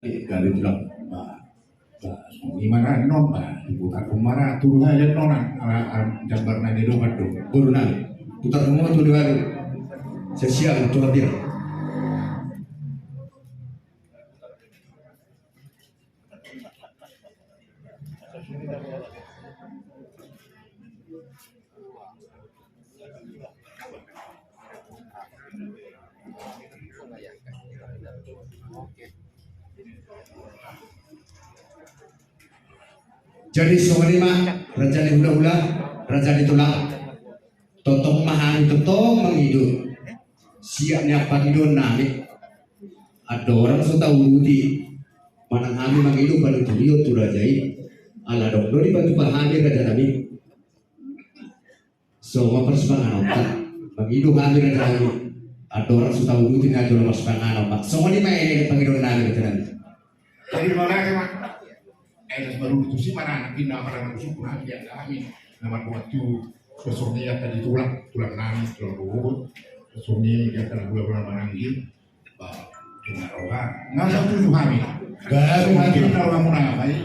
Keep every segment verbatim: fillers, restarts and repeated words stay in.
Gabe tulang. Ba, ba, songon i ma na non, ba, diputar ma na, tolu hali non, ala, ala, jambar na ni dongan do. Boru nami. Putar ma tolu hali. Sesial tu hadir. Jadi songon i ma, raja ni hulahula, raja ni tulang. Tongtong ma hami tongtong mangido siap ni pangidoan nami. Andorang so tauduti manang hami mangido panuturion tu raja i. Ala adong do dipatupa hami raja nami. Songon parsipanganon ta. Mangido hami raja nami. Andorang so tauduti na jolo parsipanganon ma. Songon i ma elek pangidoan nami raja nami. Jadi mauliate ma. Edas baru tu si mana anak inna mana anak usuk pun hami dia kami nama dua tu sosok dia tadi tulang tulang nami tulang ruhut sosok dia tadi dua bulan mananggil bah kena roha nggak satu tu kami. Baru hati. Kena roha muna baik.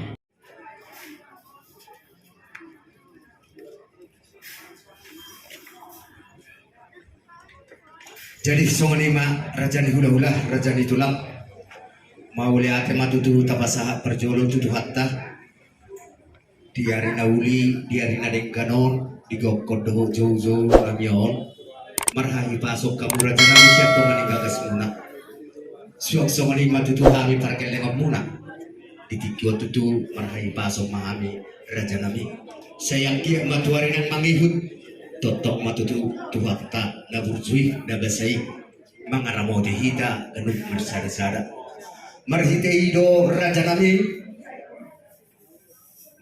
Jadi songon i ma raja ni hulahula, raja ni tulang. Mauliate ma tutu tapasahat parjolo tu Tuhanta. Di ari na uli, di ari na denggan on, di gokkon dohot joujou nami on. Marhahipason hamu raja nami sian tonga ni bagas muna. Suang songon i ma tutu hami pargellengon muna. Di tingki on tutu marhahipason ma hami raja nami. Sai anggiat ma tu ari na mangihut. Tongtong ma tutu Tuhanta na burju i na basa i mangaramoti hita ganup marsada-sada. Marhite i do raja nami.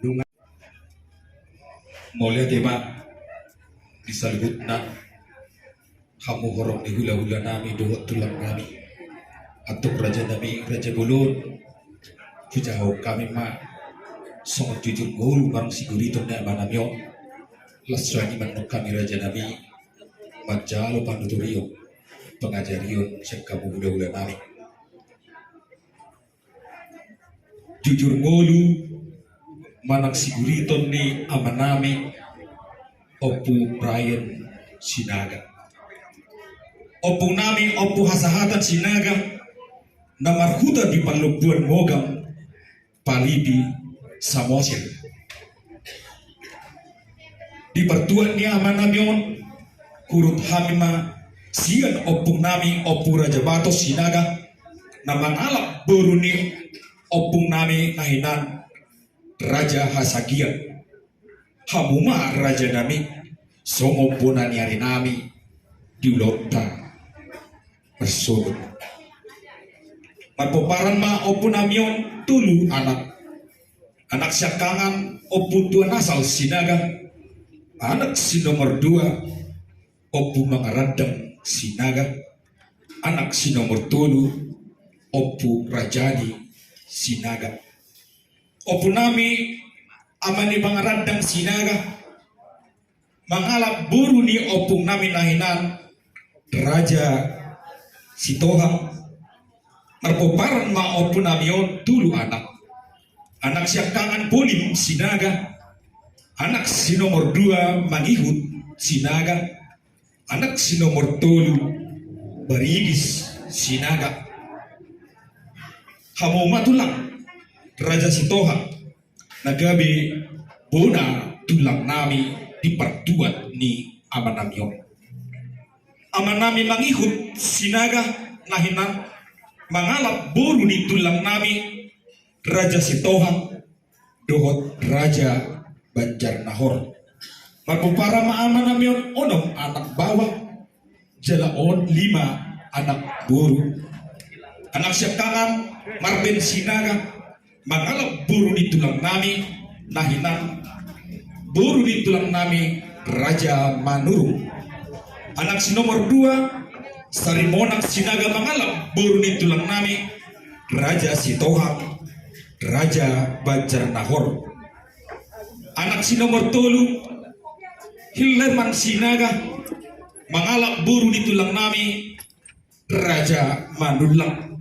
Nunga. Mauliate ma di saluhutna. Hamu horong ni hulahula nami dohot tulang nami. Antong raja nami raja bolon. Hujahahon hami ma songon jujur ngolu manang siguriton ni ama nami on. Las roha ni manang hami raja nami manjalo panuturion pangajarion sian hamu hulahula nami. Jujur ngolu manang siguriton ni ama nami Ompu Brian Sinaga. Ompu nami Ompu Hasahatan Sinaga na marhuta di Pallombuan Mogang Palipi Samosir. Di partuat ni ama nami on hurut hami ma sian ompung nami Ompu Raja Batos Sinaga na mangalap boru ni ompung nami na hinan Raja Hasagian. Hamu ma raja nami songon bona ni ari nami di ulaonta. Marsogot. Marpomparan ma ompu nami on tolu anak. Anak siangkangan Ompu Tuan Asal Sinaga. Anak si nomor dua Ompu Mangarandang Sinaga. Anak si nomor tolu Ompu Rajadi Sinaga. Ompu nami ama ni Mangarandang Sinaga mangalap boru ni ompung nami na hinan Raja Sitohang. Marpomparan ma ompu nami on tolu anak. Anak siangkangan Polim Sinaga. Anak si nomor dua Mangihut Sinaga. Anak si nomor tolu Barigis Sinaga. Hamu ma tulang Raja Sitohang. Na gabe bona tulang nami di partuat ni ama nami on. Ama nami Mangihut Sinaga na hinan mangalap boru ni tulang nami Raja Sitohang dohot Raja Banjarnahor. Marpomparan ma ama nami on onom anak baoa. Jala on lima anak boru. Anak siangkangan Marben Sinaga mangalap boru ni tulang nami na hinan boru ni tulang nami Raja Manurung. Anak si nomor dua Sarimonang Sinaga mangalap boru ni tulang nami Raja Sitohang Raja Banjarnahor. Anak si nomor tolu Hillerman Sinaga mangalap boru ni tulang nami Raja Manullang.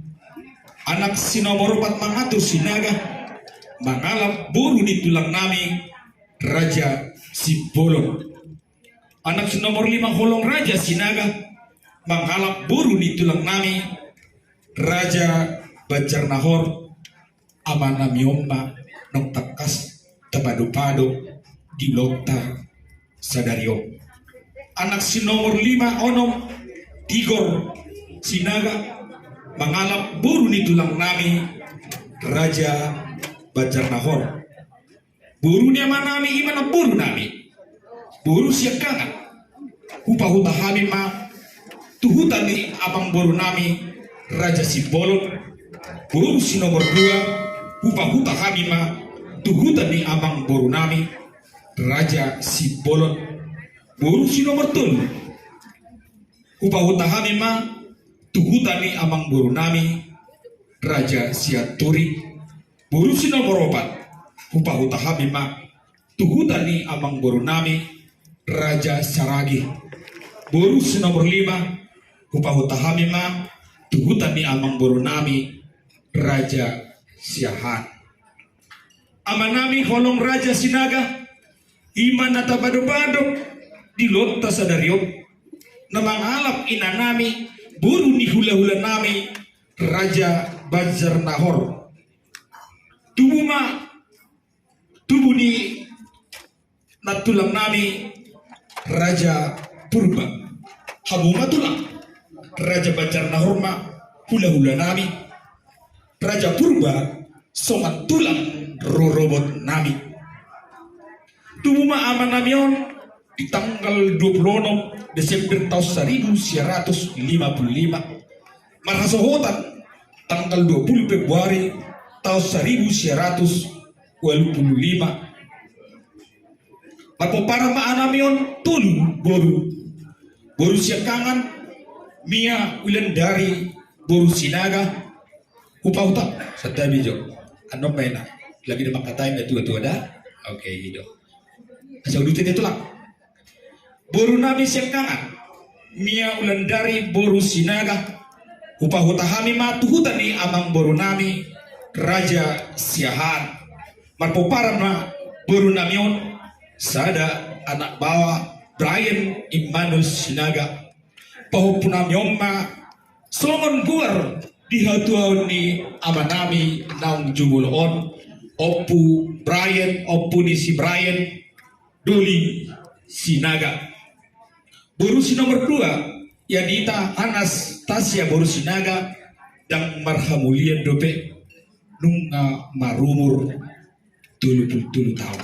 Anak si nomor opat Mangatur Sinaga, mangalap boru ni tulang nami Raja Simbolon. Anak si nomor lima Holong Raja Sinaga, mangalap boru ni tulang nami Raja Banjarnahor. Amanami on ma naung tangkas tapadopado di ulaonta sadari on. Anak si nomor lima onom Tigor Sinaga, mangalap boru ni tulang nami Raja Banjarnahor. Boru ni amanami i ma namboru nami, boru Siangkangan. Hupahuta hami ma tu huta ni amangboru nami Raja Simbolon. Boru si nomor dua, hupahuta hami ma tu huta ni amangboru nami Raja Simbolon. Boru si nomor tolu, hupahuta hami ma tu huta ni amangboru nami Raja Sianturi. Boru si nomor opat, hupahuta hami ma tu huta ni amangboru nami Raja Saragi. Boru si nomor lima, hupahuta hami ma tu huta ni amangboru nami Raja Siahaan. Amanami Holong Raja Sinaga, i ma na tapadopado di ulaonta sadari on, na mangalap inanami, boru ni hulahula nami Raja Banjarnahor. Tubu ma, tubu ni nantulang nami Raja Purba. Hamu ma tulang, Raja Banjarnahor ma hulahula nami. Raja Purba songon tulang rorobot nami. Tubu ma amanami on di tanggal dua puluh onom Desember taon saribu sia ratus lima puluh lima. Marhasohotan tanggal dua puluh Februari taon saribu sia ratus ualu puluh lima. Marpomparan ma amanami on tolu boru. Boru Siangkangan, Mia Ulandari, boru Sinaga. Hupahuta, santabi jo. Annon ma ina. Lagi da mangkatai na tua-tua da. Oke, gitu. Asa udutin itu lah. Boru nami Siangkangan, Mia Ulandari, boru Sinaga. Hupahuta hami ma tu huta ni amangboru nami Raja Siahaan. Marpomparan ma boru nami on sada anak baoa, Brian Immanuel Sinaga. Pahompu nami on ma songon goar di hatuaon ni amanami naung jumolo on, Ompu Brian, ompu ni si Brian Doli Sinaga. Boru si nomor dua, Yanita Anastasia, boru Sinaga, ndang marhamulian dope, nunga marumur tolu puluh tolu taon.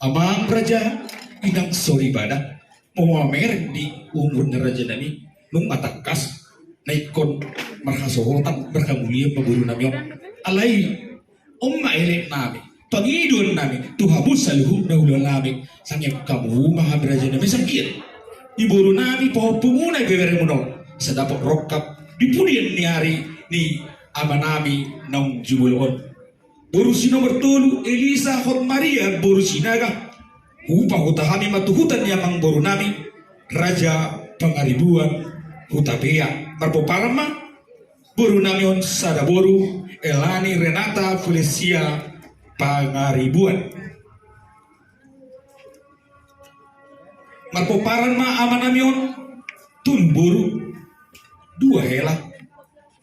Amang raja, inang soripada, mamereng di umur ni raja nami, nunga tangkas na ingkon marhasohotan, marhamulian ma boru nami on. Alai, on ma elek nami, pangidoan nami tu hamu saluhutna hulahula nami, sangiang hamu ma hami raja nami, sangiang di boru nami, pahompumuna, ibeberemuna on, sai dapot rongkap di pudian ni ari ni amanami naung jumolo on. Boru si nomor tolu, Elisa Hot Maria, boru Sinaga. Hupahuta hami ma tu huta ni amangboru nami, Raja Pangaribuan, Hutapea. Marpomparan ma boru nami on sada boru, Elani Renata Felicia Pangaribuan. Marpomparan ma amanami on tolu boru, dua hela,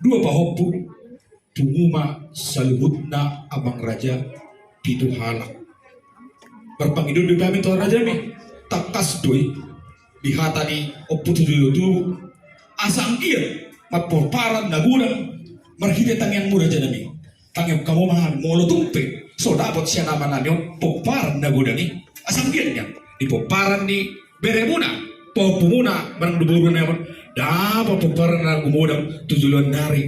dua pahompu, pungu ma saluhutna amang raja pitu halak. Marpangidoan do hami tu raja nami, tangkas do i di hata ni Ompu Tujuh Tubu, asa anggiat ma pomparan na godang marhite tangiangmu raja nami. Tangiang hamu ma hami, molo tung pe so dapot sian amanami on pomparan na godang i, asa anggiat nian di pomparan ni beremuna, pahompumuna, manang di boru nami on, dapot pomparan na godang tu joloan ni ari.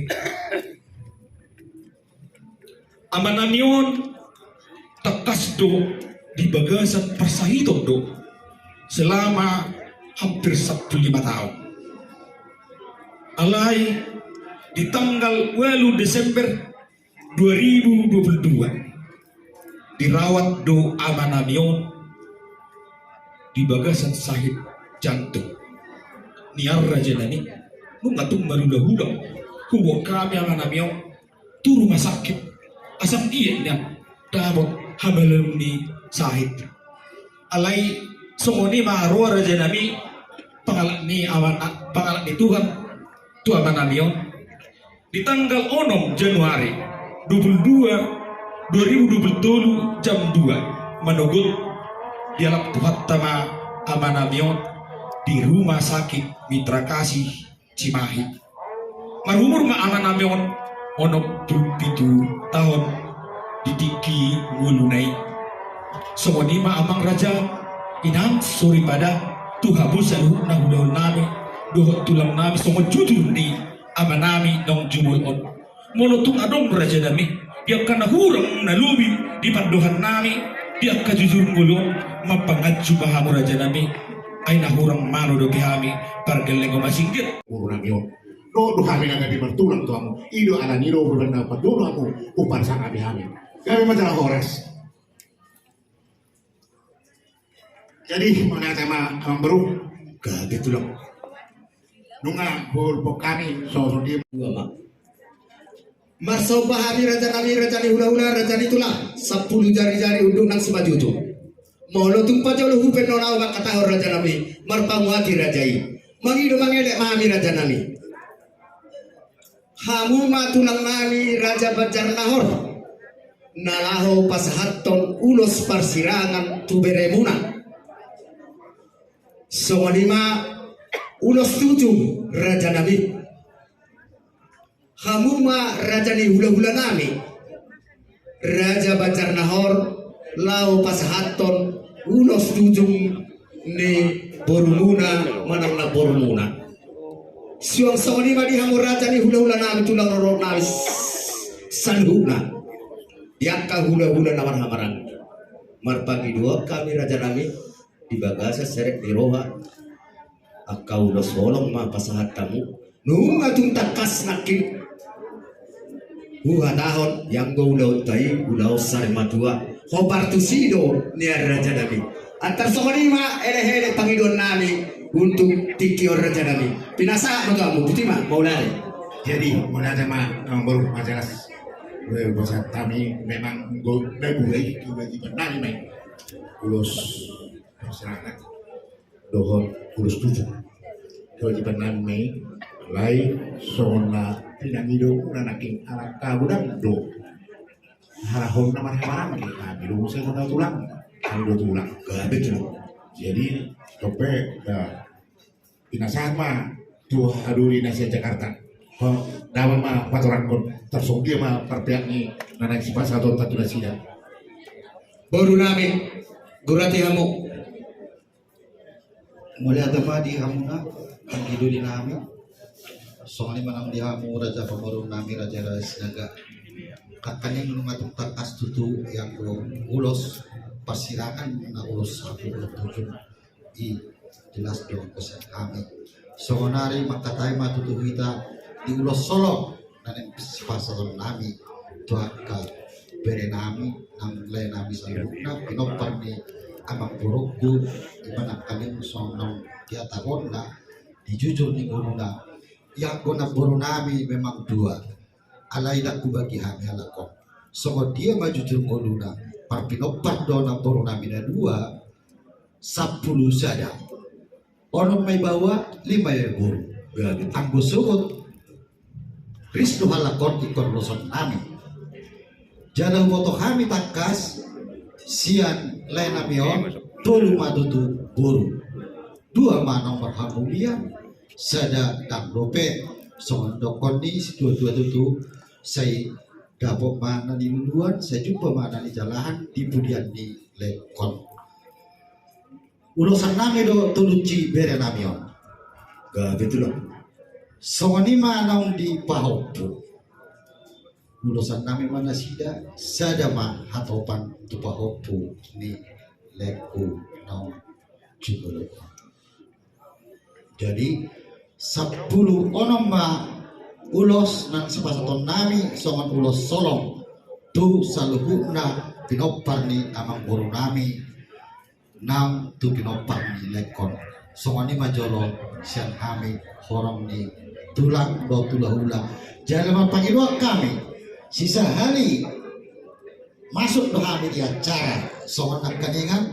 Amanami on tangkas do di bagasan parsahiton do selama hampir sampulu lima taon. Alai di tanggal ualu Desember dua ribu dua puluh dua, dirawat do amanami on di bagasan sahit jantung. Nian raja nami, nunga tung marhulahula huboan hami amanami on tu rumah sakit, asa dia nian dapot hamalion ni sahit. Alai songon i ma roha raja nami, pangalap ni ama, pangalap ni Tuhan tu ama nami on. Di tanggal onom Januari dua puluh dua, dua ribu dua puluh tolu, jam dua, manogot, dialap Tuhanta ma ama nami on di Rumah Sakit Mitra Kasih Cimahi. Marumur ma ama nami on onom pulu pitu taon di tingki ngoluna i. Songon i ma amang raja, inang soripada, tu hamu saluhutna hulahula nami dohot tulang nami, songon jujur ni ama nami naung jumolo on. Molo tung adong raja nami di angka na hurang na lobi di pandohan nami, di angka jujur ngolu on, mampanganju ma hamu raja nami. Ai na hurang malo dope hami pargelleng ma singkir. Guru nami on. Dohot do hami na gabe martulang tu hamu. I do alani i do hubaen na pandulu hamu, huparsangapi hami. Gabe ma jala horas. Jadi mauliate ma amang boru. Gabe tulang. Nunga hurpok hami so songon dia. Dua ma. Marsomba hami raja nami, raja ni hulahula, raja ni tulang, sampulu jarijari unduk nang simanjujung. Molo tung pajolo hubaen on au mangkatahon raja nami, marpanguati raja i. Mangido mangelek ma hami raja nami. Hamu ma tulang nami Raja Banjarnahor, na laho pasahathon ulos parsirangan tu beremuna. Songon i ma ulos tujung raja nami. Hamu ma raja ni hulahula nami, Raja Banjarnahor, laho pasahathon ulos tujung ni borumuna manang namborumuna. Suang songon i ma di hamu raja ni hulahula nami, tulang rorobot nami saluhutna, di angka hulahula na marhahamaranggi. Marpangidoan hami raja nami di bagasan serep ni roha, angka ulos holong ma pasahat hamu. Nunga tung tangkas nangkin huhatahon, ianggo ulaonta i ulaon sarimatua, hombar tusi do nian raja nami. Antar songon i ma elekelek pangidoan nami untuk tingki on raja nami. Pinasahat ma tu hamu, botima, mauliate. Jadi mauliate ma amang boru, majelas. Ulos pasahat hami memang anggo na gulai kewajiban nami ma i. Ulos pasahat dohot ulos tujung. Kewajiban nami ma i, alai songon na pinangido na nangkin, ala godang do harahon na marhahamaranggi, hami do muse na tulang, hami do tulang. Gabe tulang. Jadi dope, ya, pinasahat ma tu hadoli na sian Jakarta. Ho, damang ma patorangkon, tarsongon dia ma parpeak ni na naeng sipasahatonta tu nasida. Boru nami, gurati hamu. Mauliate ma di hamuna, anggi doli nami. Songon i ma nang di hamu raja pamoruon nami, Raja Sinaga. Nangkaning nunga tung tangkas tutu ianggo ulos parsirangan na ulos sampulu tujung i, jelas do anggo sian hami. Songon ari mangkatai ma tutu hita di ulos holong na naeng sipasahaton nami tu angka bere nami nang lae nami saluhutna, pinompar ni amang borungku, i ma nangkaning songon naung dihatahonna di jujur ni ngoluna. Ianggo namboru nami memang dua, alai ndang hubagi hami halak on. Songon dia ma jujur ngoluna, parpinompar do namboru nami na dua, sampulu sada. Onom ma i baoa, lima ma i boru. Gabe. Anggo sogot ris do halak on ingkon uloson nami. Jala huboto hami tangkas sian lae nami on, tolu ma tutu boru. Dua ma naung marhamulian, sada ndang dope. Songon dokkon ni situatua tutu, sai dapot ma na niluluan, sai jumpa ma na nijalahan di pudian ni lae on. Ulosan nami do tu luci bere nami on. Gabe tulang. Songon i ma naung dipahompu. Ulosan nami ma nasida, sada ma hatopan tu pahompu ni laengku naung jumolo on. Jadi sampulu onom ma ulos naeng sipasahaton nami songon ulos holong tu saluhutna pinompar ni amang boru nami nang tu pinompar ni laengkon. Songon i ma jolo sian hami horong ni tulang dohot hulahula. Jala marpangidoan hami Sisahali masuk do hami di acara songon nangkaningan,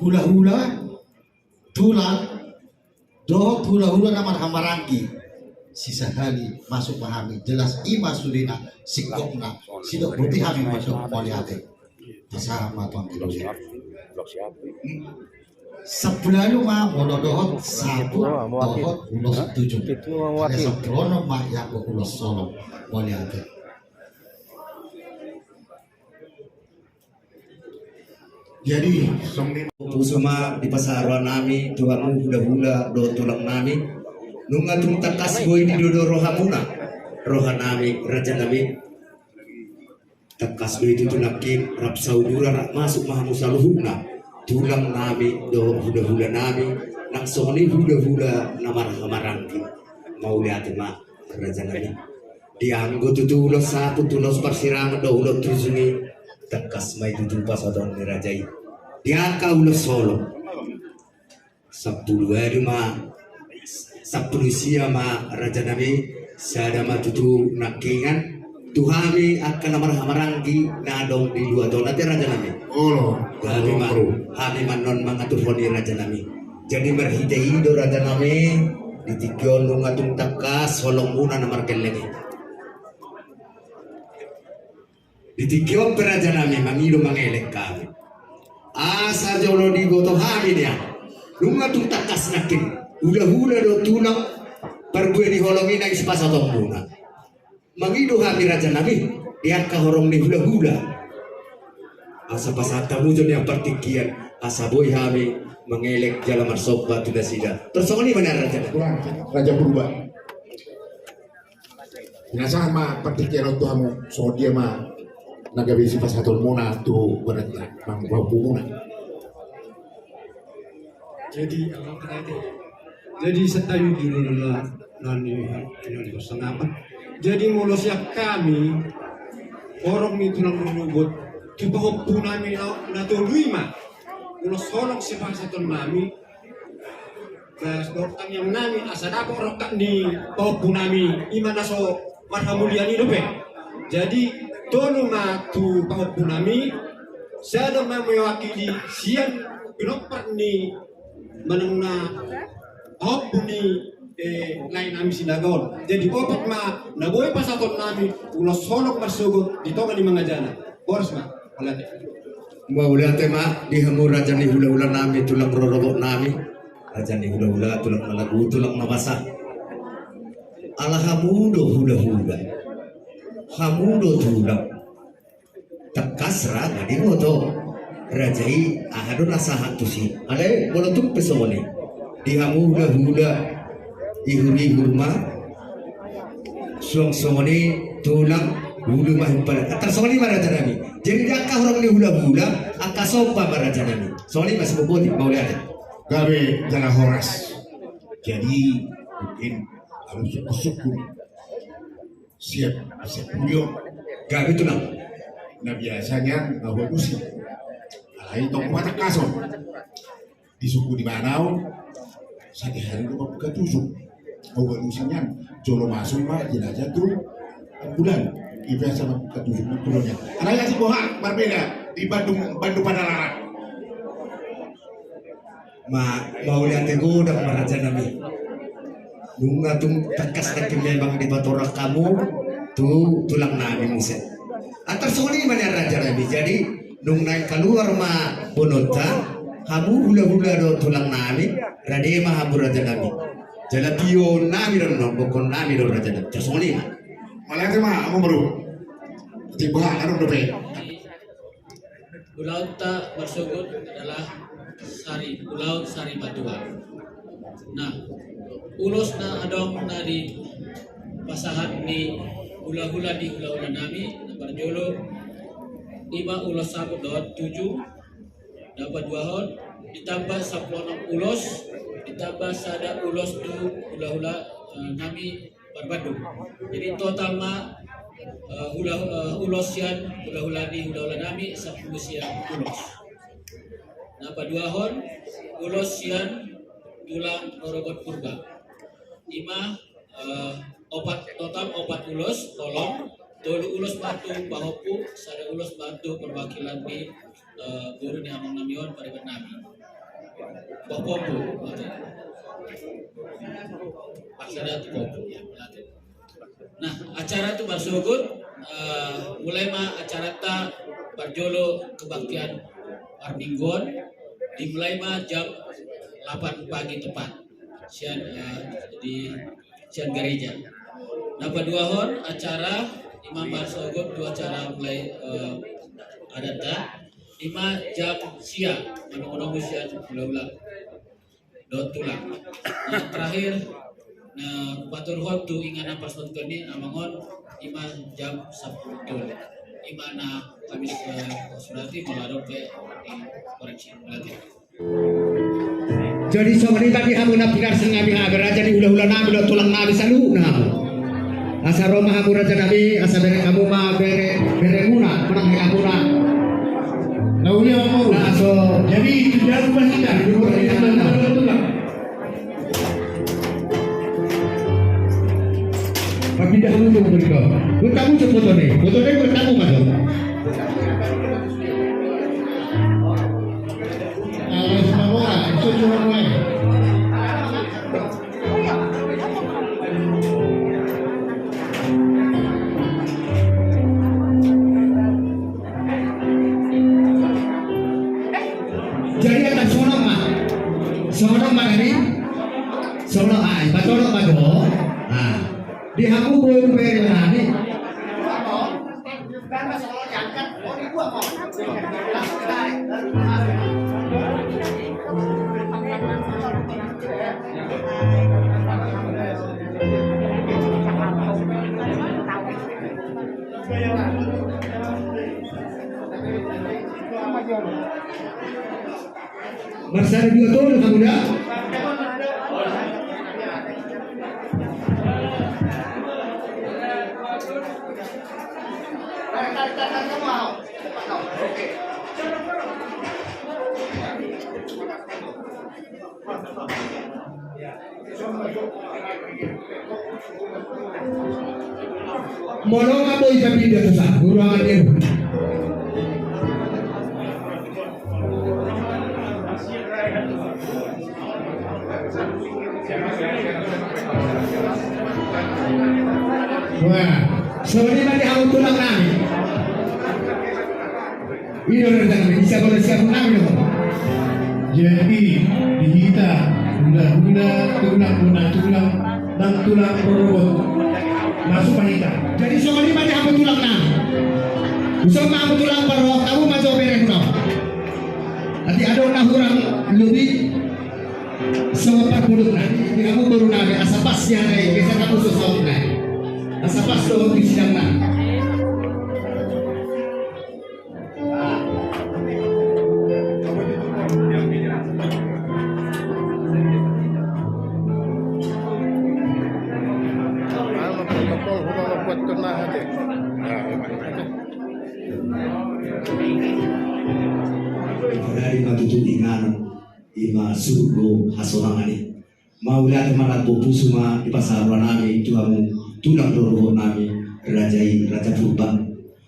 hulahula, tulang, dohot hulahula na marhahamaranggi. Sisahali masuk ma hami, jelas i ma sudena, singkopna, sidok boti hami mandok mauliate. Pasahat ma tu anggi loja. Sampulu ualu ma molo dohot sapu dohot ulos tuju. Sampulu onom ma ianggo ulos holong. Mauliate. Jadi, songon i ma, pusu ma dipasahat roha nami tu hamu hulahula dohot tulang nami. Nunga tung tangkas boi didodo rohamuna, roha nami, raja nami. Tangkas do i tutu nangkin, rap saudara, rap masuk ma hamu saluhutna, tulang nami dohot hulahula nami, nang songon i hulahula na marhahamaranggi. Mauliate ma, raja nami. Dianggo tutu ulos sapu, ulos parsirangan dohot ulos tuju i, tangkas ma i tutu pasahaton ni raja i di angka ulos holong. Sampulu ualu ma, sampulu sia ma, raja nami. Sada ma tutu nangkiningan tu hami angka na marhahamaranggi na adong di luat on, ate raja nami. Olo. Gabe ma, olo, hami ma annon mangaturhon i, raja nami. Jadi marhite i do, raja nami, di tingki on nunga tung tangkas holongmuna na margelleng i. Di tingki on pe, raja nami, mangido mangelek hami, asa jolo diboto hami nian. Nunga tung tangkas nangkin hulahula dohot tulang parbue ni holong i na sipasahatonmuna. Mangido hami, raja nami, di angka horong ni hulahula, asa pasahat hamu jo nian partingkian, asa boi hami mangelek jala marsomba tu nasida. Tar songon i ma nian, raja nami. Raja Purba. Pinasahat ma partingkian on tu hamu, songon dia ma na gabe sipasahatonmuna tu badanna, manang pahompunmuna. Jadi, jadi santabi dulu na, na ni, na ni santabi. Jadi molo sian hami, horong ni tulang rorobot, tu pahompu nami na, na tolu i ma. Molo holong sipasahaton nami, Bah, dohot tangiang nami, asa dapot rongkap ni pahompu nami, i ma na so marhamulian i dope. Jadi, tolu ma tu pahompu nami, sada ma mewakili sian pinompar ni manang na pahompu ni, eh, lae nami Sinaga on. Jadi, opat ma na boi pasahaton nami, ulos holong marsogot di tonga ni mangajana. Boras ma, mauliate. Mauliate ma di hamu raja ni hulahula nami, tulang rorobot nami. Raja ni hulahula, tulang na lagu, tulang na basa. Ala hamu do hulahula, hamu do tulang. Tangkas ra, na diboto raja i aha do na sahat tusi. Alai molo tung pe songon i, di hamu hulahula, ihur-ihur ma, suang songon i tulang, ulu ma himpala. Tar songon i ma, raja nami. Jadi di angka horong ni hulahula, angka somba ma, raja nami. Songon i ma, siboboti, mauliate. Gabe jala horas. Jadi mungkin harus sungkun-sungkun. Siap, siap pulio. Gabe tulang. Na biasanya na ualusi. Alai tong patangkason. Di suku di mana on? Sadihari do mambuka tusu. Ualusi nian, jolo masuk ma jelajah tu bulan. Biasa mambuka tusu, bulan nian. Alai asik boha, marbeda di Bandung, Bandung Padalarang. Ma, mauliate godang ma, raja nami. Nunga tung tangkas nangkin memang dipatorang hamu tu tulang nami muse. Antar songon i ma nian, raja nami. Jadi nung naeng kaluar ma bononta, hamu hulahula dohot tulang nami, rade ma hamu, raja nami. Jala tio nami do annon, bokkon nami do, raja nami. Tar songon i ma. Mauliate ma, amang boru. Tiba, anu dope. Ulaonta marsogot adalah sari, ulaon sari matua. Nah, ulos na adong na dipasahat ni hulahula ni hulahula nami, na parjolo, i ma ulos sapu dohot tuju, na paduahon, ditambah sampulu onom ulos, ditambah sada ulos tu hulahula, eh, nami, Parbandung. Jadi total ma, eh, hula, eh, ulos sian hulahula ni hulahula nami sampulu sia ulos. Na paduahon ulos sian tulang rorobot Purba. I ma, eh, opat, total opat ulos, holong, Tolu ulos ma tu pahompu, sada ulos ma tu perwakilan ni, eh, boru ni amang nami on, pariban nami. Pahompu, oke. Acara tu pahompu, ya, berarti. Nah, acara tu marsogot, eh, mulai ma acaranta parjolo kebaktian parmingguon, dimulai ma jam delapan pagi tepat. Sian, eh, di sian gareja. Na paduahon acara ima marsogot tu acara mulai, eh, adatta ima jam sia, manongunongu sian hulahula dohot tulang. Na terakhir, na patorus tu inganan pasohoton ni amang on ima jam sampulu tolu. Ima na hami, eh, surati molo adong pe dikoreksi. Berarti. Jadi songon i ma di hamu na pinarsingot nami, hamu raja ni hulahula nami dohot tulang nami saluhutna hamu. Asa ro ma hamu raja nami, asa bereng hamu ma bere, beremuna, manang helamuna. Na uli hamu. Na so. Jadi itu jangan lupa kita. Di luar kita. Papinda hamu tu, buat hamu tu foto ni. Foto ni buat hamu ma tu. Jadi angka songon on ma. Songon on ma tadi. Songon on, ai, patorus ma do. Ah. Di hamu boru bere nami. Marsada dua tolu hamu da. Molo nga boi tapinda tu sa, guru amat dia. Wah, songon i ma di hamu tulang nami. Ino na tangga, bisa boleh siap menang dong. Jadi di hita hulahula, tulang, bona tulang, nang tulang rorobot. Masuk ma hita. Jadi songon i ma di hamu tulang nami. Songon i ma hamu tulang, parrohahon hamu ma jo beremuna. Atik adong na hurang lobi. Songon parpudukna di hamu boru nami, asa pas sian i, geser hamu sosokna. Asa pas dohot di sidangna. Dari ma tutu inganan. Ima surgo hasonangan i. Mauliate marlambu pusu ma dipasahat roha nami tu hamu tulang rorobot nami, raja i Raja Purba.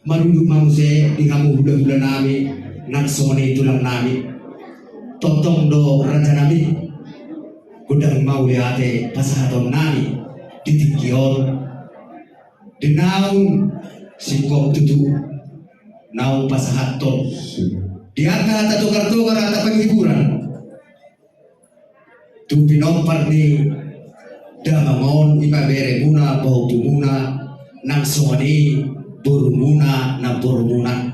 Marudut ma muse di hamu hulahula nami, nang songon i tulang nami. Tongtong do raja nami. Godang mauliate pasahaton nami di tingki on. Di naung singkop tutu naung pasahathon di angka hata togar-togar, hata penghiburan tu pinompar ni damang on, ima beremuna, pahompumuna, nang songon i borumuna, namborumuna.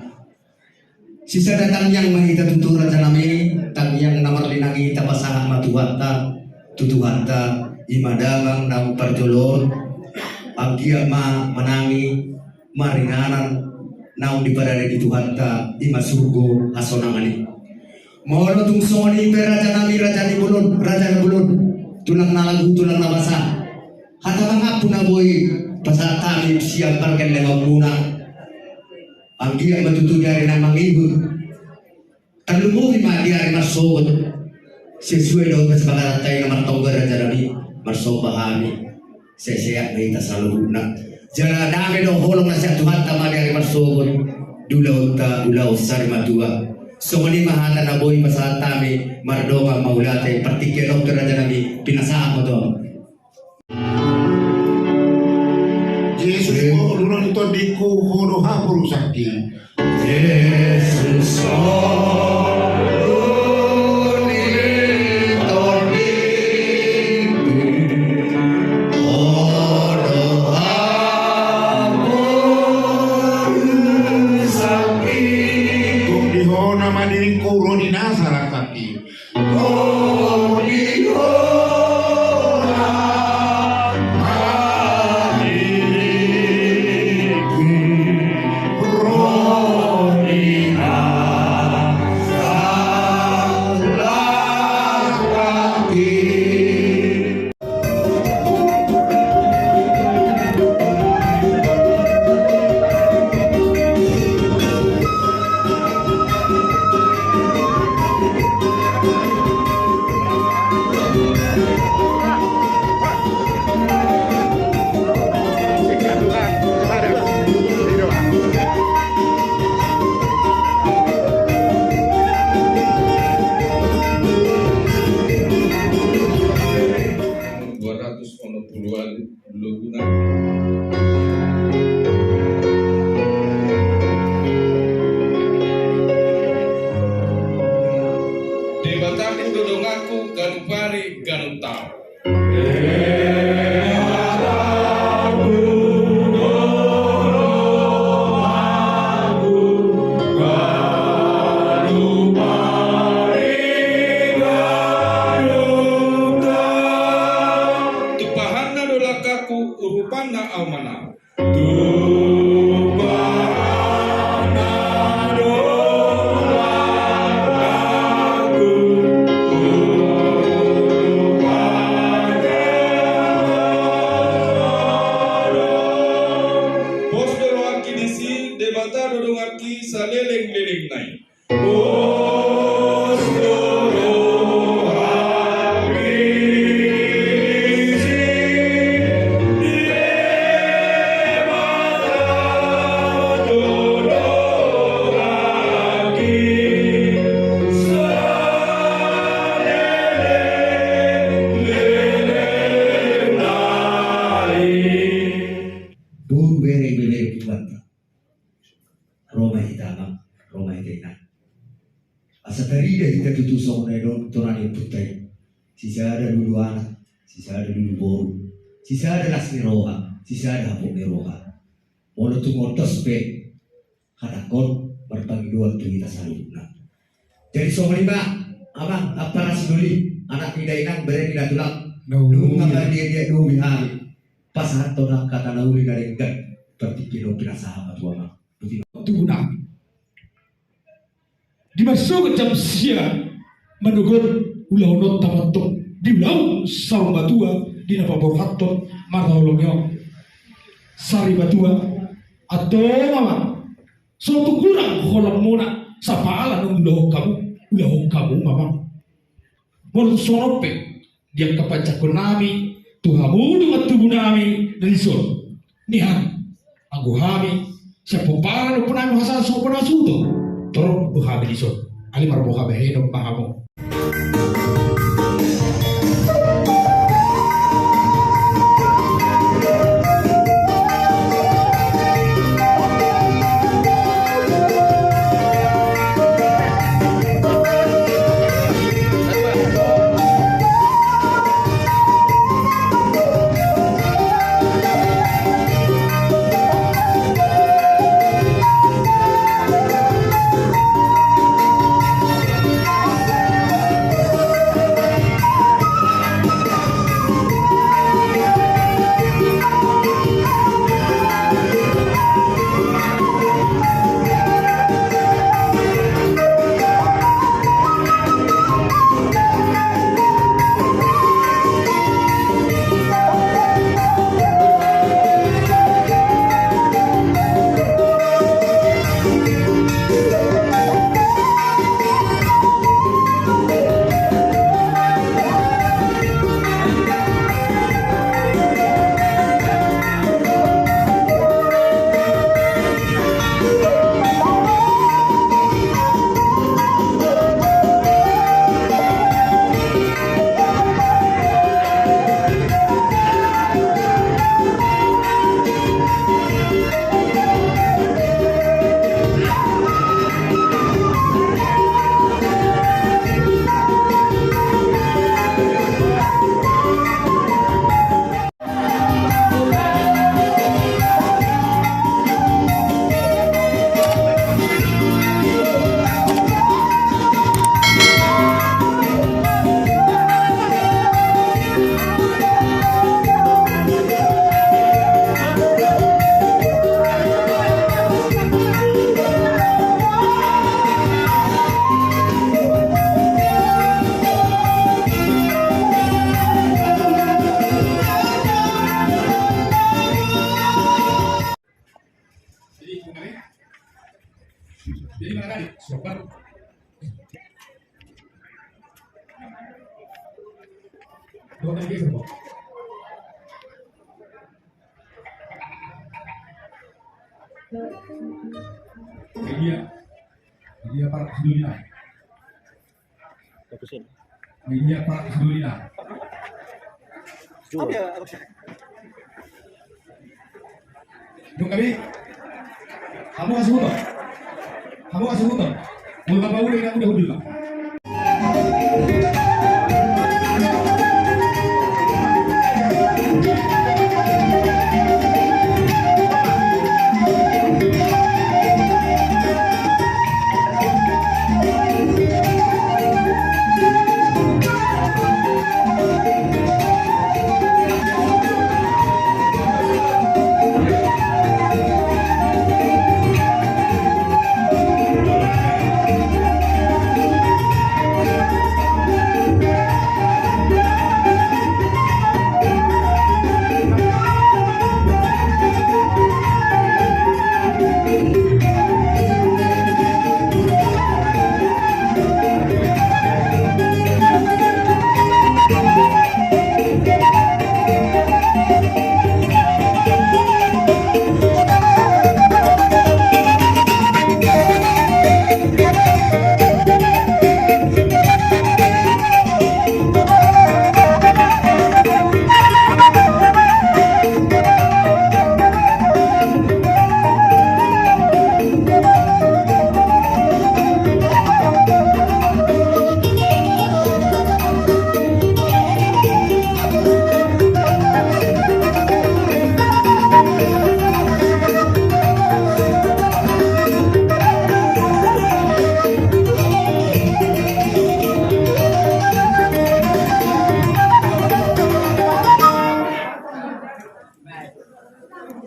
Sisada tangiang ma hita tutu raja nami, tangiang na marlinang i tapasahat ma tu Tuhanta, tu Tuhanta, ima damang naung parjolo on, anggiat ma manang i maringanan naung dipadalani Tuhanta, ima surgo hasonangan i. Molo tung songon i pe raja nami, raja ni bolon, raja ni bolon, tulang na lagu, tulang na basa. Hata mangampun na boi pasahat hami sian pargellengonmuna. Anggiat ma tutu di ari na mangihut, tarlumobi ma di ari marsogot, sesuai dohot kesepakatanta i na martonggo raja nami, marsomba hami, sehat-sehat ma hita saluhutna. Jala dame do holong na sian Tuhanta ma di ari marsogot di ulaonta, ulaon sari matua. Songon i ma hata na boi pasahat hami, mardongan mauliate, partingkian on pe raja nami, pinasahat ma tu ahu. Jesus, ho do ulaon ni tondingku, ho do haporusangki. Jesus, ho do ulaon ni tondingku, ho do haporusangki. Tung di ho nama diringku ro di na salangkangki. Dua ratus onom pulu ualu. Loguna. Debataku do donganku, ganup ari ganup taon. Tumpahanna do langkangku, urupanna ahu manang. Tumpahanna do langkangku, urupanna ahu manang. Pos do rohangki disi, Debata do donganki saleleng-lelengna i. Boru, bere, ibebere, Tuhanta. Ro ma hita, Amang, ro ma hita, Inang. Asa tarida hita tutu songon na nidok ni ompunta i. Sisada lulu anak, sisada lulu boru, sisada las ni roha, sisada hapok ni roha. Molo tung ondos pe hatangkon, marpangidoan tu hita saluhutna. Jadi songon i ma, Amang, ampara si doli, anak ni dainang, bere ni datulang. Nunga mardia-dia dohot hami pasahathon hata na uli na denggan, partingkian on pinasahat ma tu Amang. Tubuan. Di marsogot jam sia manogot ulaon on, tamatop di ulaon saur matua di na paborhathon marholong i on. Sari matua, antong Amang, so tung hurang holongmuna, sapala naung ulahon hamu, ulahon hamu ma, Amang. Molo tung songon on pe, di angka panjangkonnami tu hamu dongan tubunami na dison, nian anggo hami sian pomparan ni ompunami Hasan Sukma Suto, torop do hami dison. Alai marboha bahenon ma hamu. Coba lagi, coba. Media. Media Pak Sidulina. Media Pak Sidulina. Dung gabe. Hamu asuhuton. Hamu asuhuton. Molo bapak udah, udah, udah.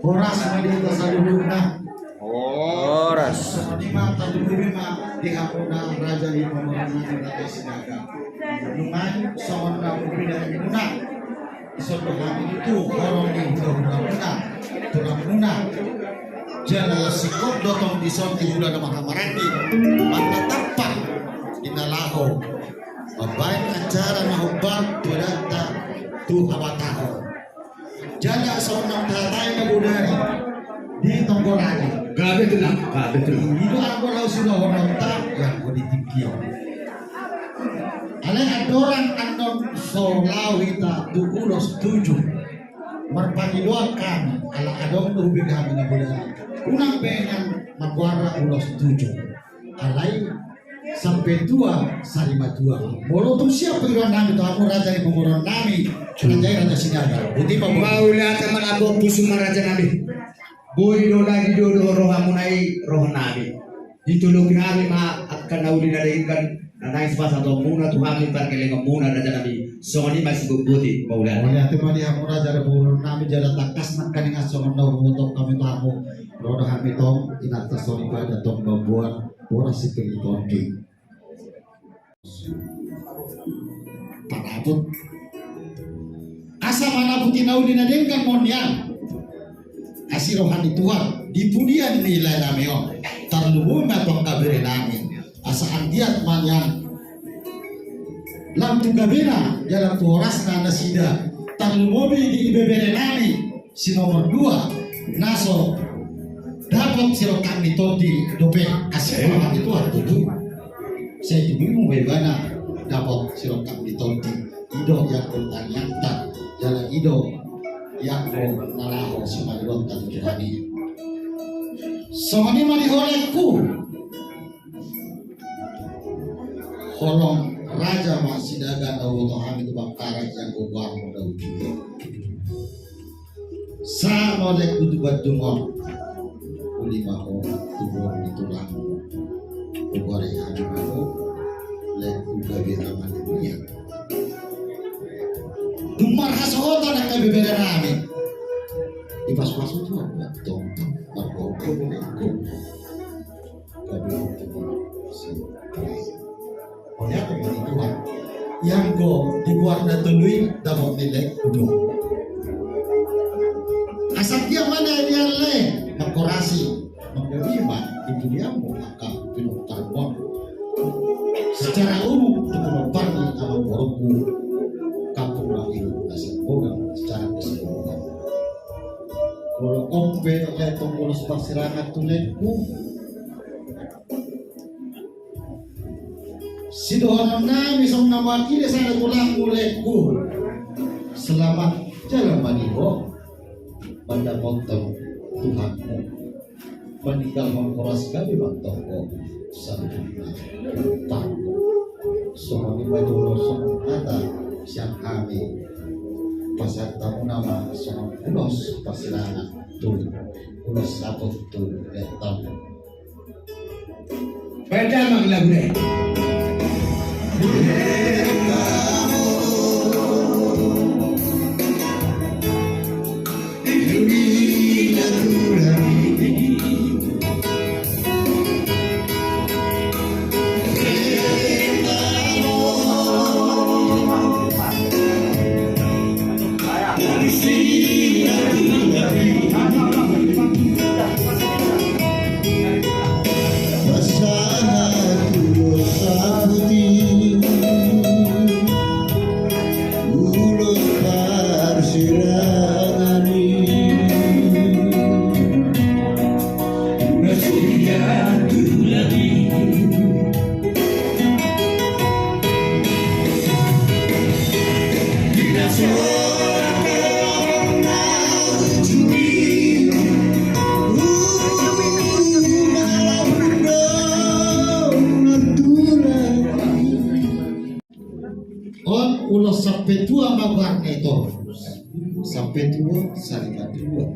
Horas ma di hita saluhutna. Horas. Songon i ma tarlumobi ma di hamuna raja ni pamoruon nami, Raja Sinaga. Nuaeng songon na pinarade muna, dison do hami tutu horong ni hulahula muna, tulang muna. Jala singkop do tong dison di hula na marhahamaranggi, marnatampak di na laho mambahen acara na hombar tu adanta, tu habatahon. Jala songon na tahatai na bodari di tonggo raja. Gabe tulang, gabe tulang. I do anggo laho sidohononta, ia anggo di tingki on. Alai andorang annon so laho hita tu ulos tujuh, marpangidoan hami, ala adong do hubege hami na bodari, unang be nian magoar ulos tujuh. Alai sampe tua sari matua. Molo tung siap pangidoan nami tu hamu raja ni pamoruon nami, raja i Raja Sinaga. Boti ma, boti. Mauliate ma, lambok pusu ma raja nami. Boi do lagi do, do rohamuna i roha nami. Ditolopi hami ma angka na uli na denggan na naeng sipasahatonmuna tu hami pargellengonmuna, raja nami. Songon i ma, sibotboti, mauliate. Mauliate ma di hamu raja ni pamoruon nami, jala tangkas nangkaningan songon na huboto hami tu hamu. Ro do hami tong, inanta soripada tong bamboan, boras sipir ni tondi. Panaput. Asa manaput i na uli na denggan ma on nian. Asi roha ni Tuhan, di pudian ni lae nami on, tarlumobi ma tu angka bere nami. Asa anggiat ma nian lam tu gabena, jala tu horasna nasida, tarlumobi di ibebere nami. Si nomor dua, na so dapot sirongkap ni tondi dope, asi roha ni Tuhan tutu. Sai tubu ma ibana dapot sirongkap ni tondi. I do i anggo tangiangta, jala i do i anggo na laho sipangidoanta tu Tuhan i. Songon i ma di holongku. Holong raja ma Sinaga na huboto hami tu Bakkara i anggo goarna Daudi. Sa ma holongku tu Bandung on. Uli ma ho tu boru ni tulangmu. Hugoari hami ma ho, holongku, gabe amang ni dunia. Dung marhasohotan angka ibebere nami, dipasupasu Tuhan ma tong margogo, holongku. Mauliate ma di Tuhan. I anggo di goar na tolu i dapot ni laengku do. Asa anggiat ma nian lae mangkorasi, mangkorasi ma di pudianmu angka pinompar on. Secara umum tu pinompar ni amangborungku, Kampung Rawa i. Molo on pe lae tong ulos parsirangan tu laengku. Sidohonon nami songon na mewakili sada tulangmu laengku. Selamat jalan ma di ho mandapothon Tuhanmu. Maninggalhon horas gabe mantong ho saluhutna. Tang songon i ma jolo songon hata sian hami. Pasahat hamu nama songon ulos parsirangan tu ulos saput tu lae tong. Baen damang lagu na i. On ulos sampetua ma goarna ito. Sampetua, sarimatua.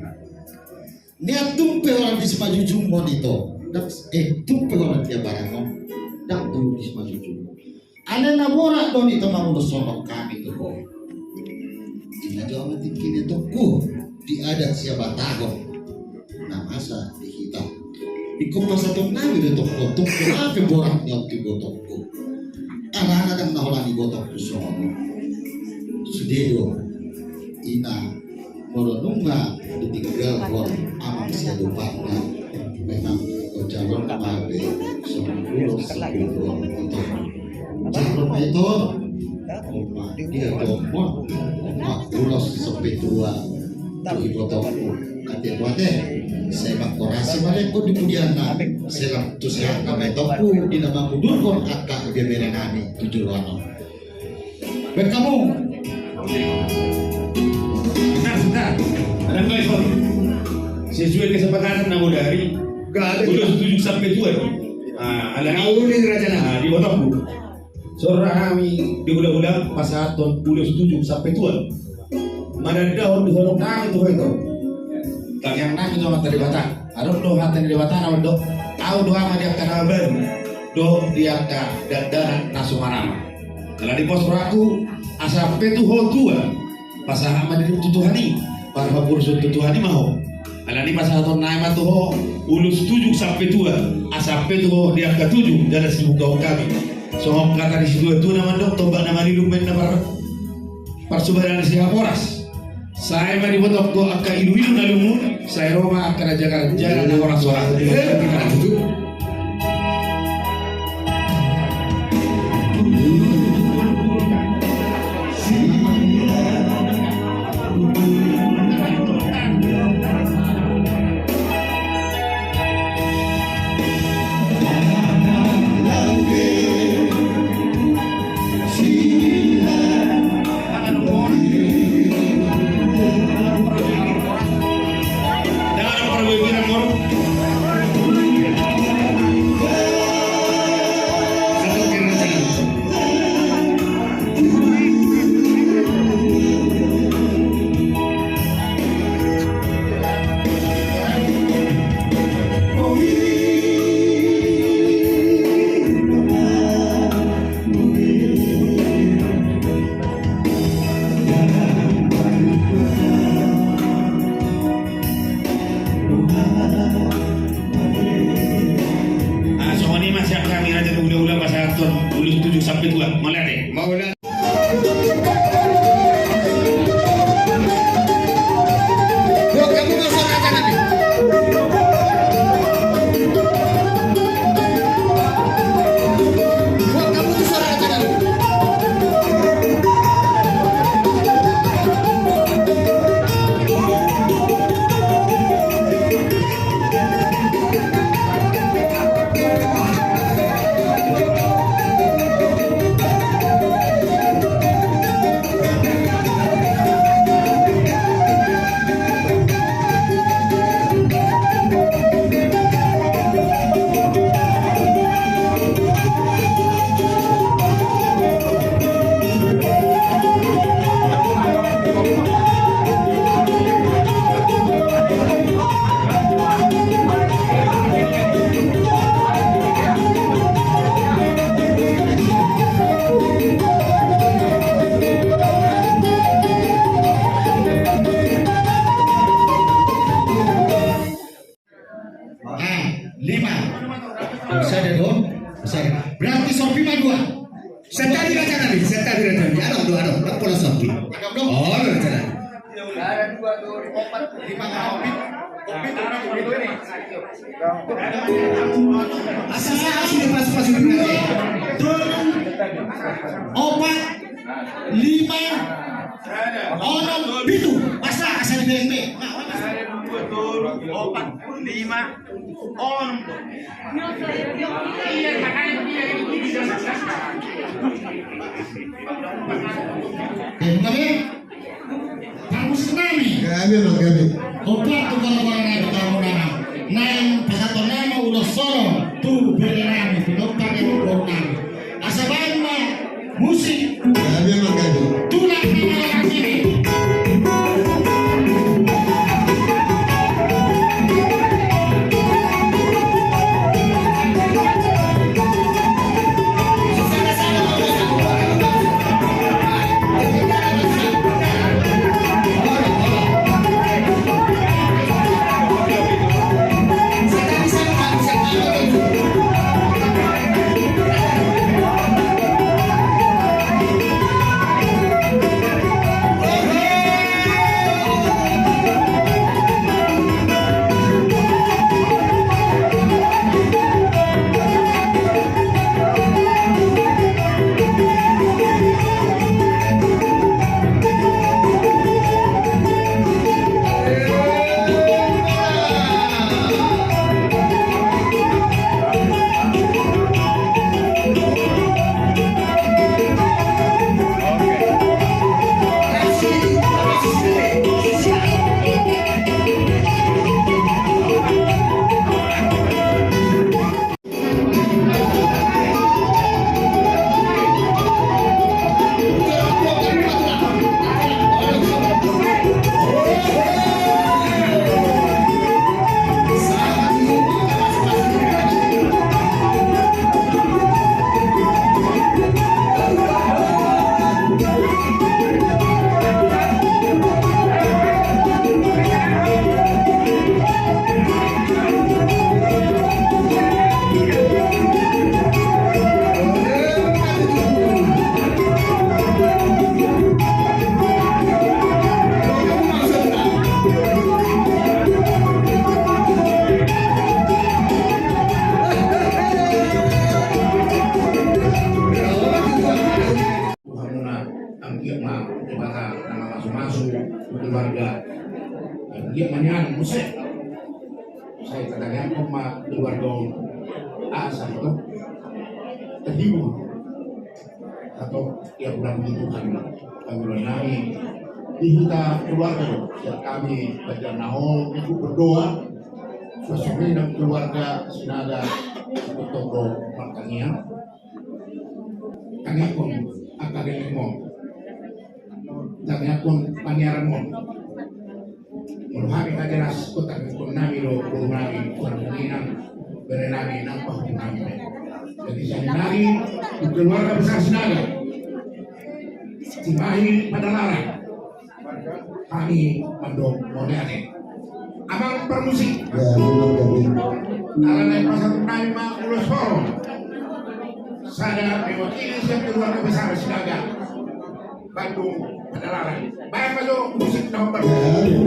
Nian tung pe holan di simanjujungmon ito, ndang, eh, tung pe holan di abarangon, ndang tu di simanjujungmon. Alai na borat do on ito manguloshon hami tu ho. Ina jo ama tingki ni tongku di adat siabatahon na masa di hita. Ingkon pasahaton nami do tongku, tongku, aha pe borat ni on tu ibotongku. Alana ndang na holan ibotongku songon on. Sude do ina. Molo nunga ditinggalhon amang siadopanna, memang jalo ma be songon ulos sampetua ito. Jalo ma ito. Oma dia tomon ma ulos sampetua tu ibotongku. Ate, ate, sai mangkorasi ma laengku di pudianna, sai lam tu sehatna ma itongku di na mangudurhon angka bere nami tu joloan on. Baen hamu. Sebentar, sebentar. Ada baik, sorry. Sesuai kesepakatan na bodari. Ulos tujuh sampetua. Ah, ala ni. Au ni raja na. Ah, di botongku. Sora hami di hula-hula pasahaton ulos tujuh sampetua. Manandahon di holong nami tu ho ito. Tangiang nami tu Amanta Debata. Adong do hata ni Debata na mandok, au do ama di angka na baru dohot di angka dakdanak na so marama. Ala ni pos rohangku, asa pe tu ho tua, pasahat ma dirim tu Tuhan i, parhapuruson tu Tuhan i ma ho. Ala ni pasahaton nami ma tu ho ulos tujuh sampetua, asa pe tu ho di angka tujuh jala sibukahon hami. Songon hata ni situa-tua na mandok, tombak na malilung baen na par-, parsubanan sihaporas. Sai ma di botongku angka ilu-ilu na lungun, sai ro ma angka na jagar-jagar na horas-horas. Sada, dua, tolu, opat, lima, onom, pitu. Opat, lima, onom, pitu ini. Asa, asa, asa, asa, asa, asa. Tolu, opat, lima, onom, pitu. Asa, asa di beleng be. Sada, dua, tolu, opat, lima, onom. Oke, oke. Parmusik nami. Gabe, Bang, gabe. Opat tu kalo-kalo nami, kalo nami. Naeng pasahaton nami ulos holong tu bere nami, pinomparhon boru nami. Asa baen ma musik. Gabe, Bang, gabe. Tulang ni Malang ini. Tuhan muna, anggiat ma Debata na mamasumasu keluarga. Anggiat ma nian muse. Sai tatangiangkon ma keluarga on. Asa to terhibur. Atau ia pulang di Tuhan. Panggilan nami di huta keluarga. Siap kami belajar naho ikut berdoa. Suasana keluarga Sinaga. Untuk martangiang. Tangiangkon angka lelengmon. Tangiangkon paniaranmon. Molo hami na jelas, tangiangkon nami do boru nami, tuan inang, bere nami, nang pahu nami. Jadi sian nami tu keluarga besar Sinaga. Cimahi Padalarang. Hami mandok mauliate. Amang parmusik. Ya, memang gabe. Ala naeng pasahaton nami ma ulos holong. Sada mewakili sian keluarga besar Sinaga. Bandung, Padalarang. Baen ma jo musik na hombar. Ya, ya.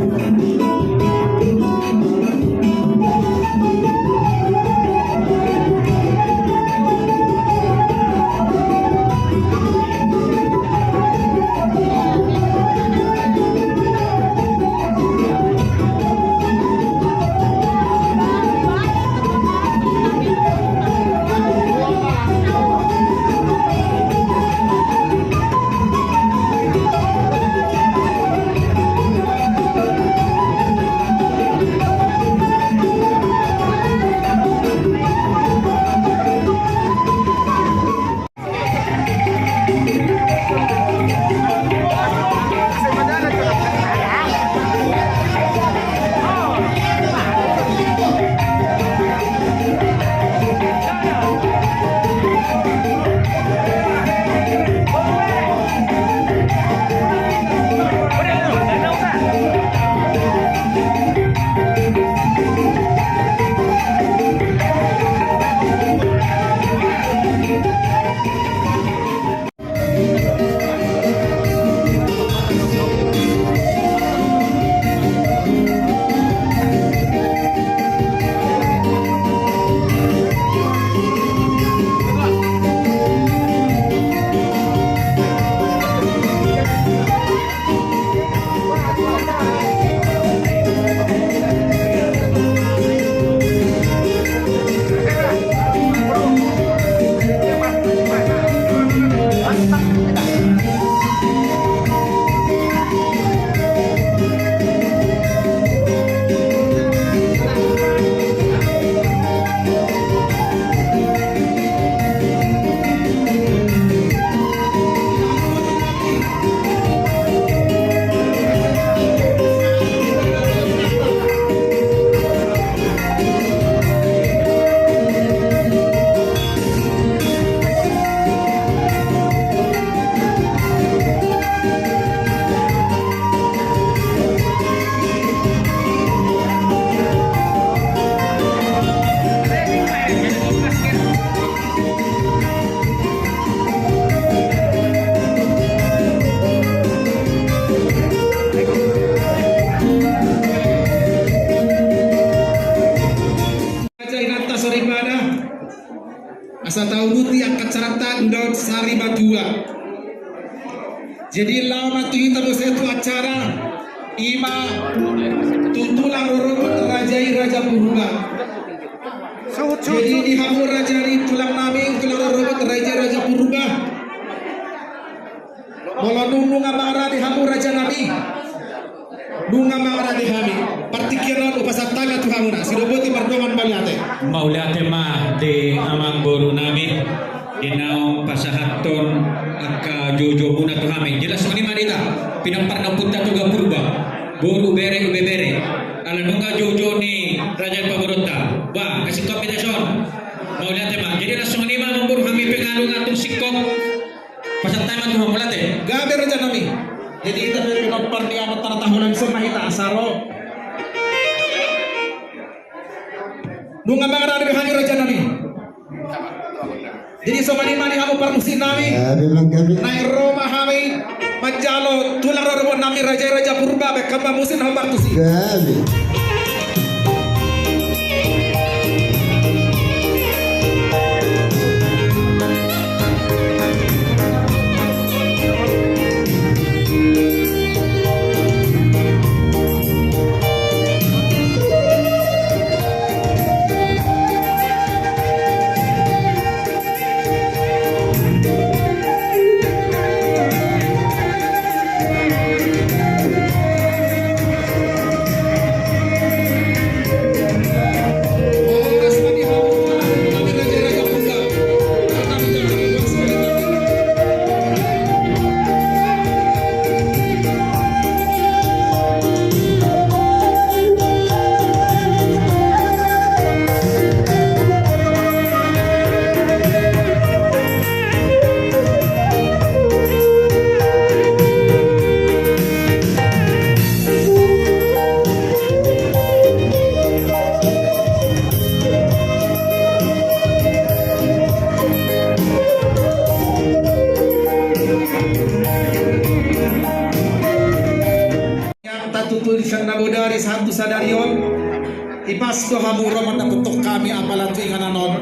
Ulaon sari matua. Jadi laho ma tu hita muse tu acara, ima tu tulang rorobot raja i Raja Purba. Jadi di hamu raja i tulang nami, tulang rorobot raja i Raja Purba. Molo nunga mangarade hamu raja nami. Nunga mangarade hami. Partingkian on hupasahat hami tu hamuna. Sidoboti mardongan mauliate. Mauliate ma di amangboru nami. Di naung pasahathon angka joujou muna tu hami. Jelas songon i ma di hita. Pinompar ni ompunta Toga Purba. Boru, bere, ibebere. Ala nunga joujou ni raja i pamoruonta. Bah, kasingkop hita dison. Mauliate ma. Jadi laos songon i ma amangboru, hami pe nga nunga tung singkop. Pasahat hami ma tu hamu, mauliate. Gabe raja nami. Jadi hita pe pinompar ni amanta na taholongi, songon hita asa ro. Nunga mangarade be hami raja nami. Jadi songon i ma di hamu parmusik nami. Gabe, gabe. Naeng ro ma hami manjalo tulang rorobot nami raja i Raja Purba, baen hamu ma musik na hombar tusi. Gabe. Yang tatutu di sian na bodari sahat tu sadari on, ipas do hamu ro mandapothon hami apala tu inganan on,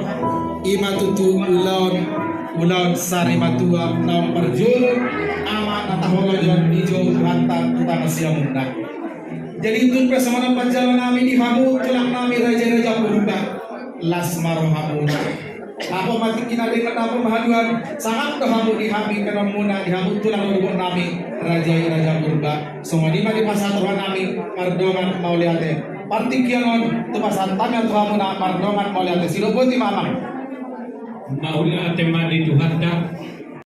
ima tutu ulaon, ulaon sari matua naung parjolo ama na taholongi on dijou Tuhanta tu tano siamunna. Jadi tung pe songon on panjalo nami di hamu tulang nami raja i Raja Purba, las ma rohamuna. Laho ma tingki na denggan, laho ma haluaon, sangap do hamu di hami, pinompar muna, di hamu tulang rorobot nami raja i Raja Purba. Songon i ma dipasahat roha nami mardongan mauliate. Partingkian on hupasahat hami tu hamuna mardongan mauliate. Sidoboti ma amang. Mauliate ma di Tuhanta.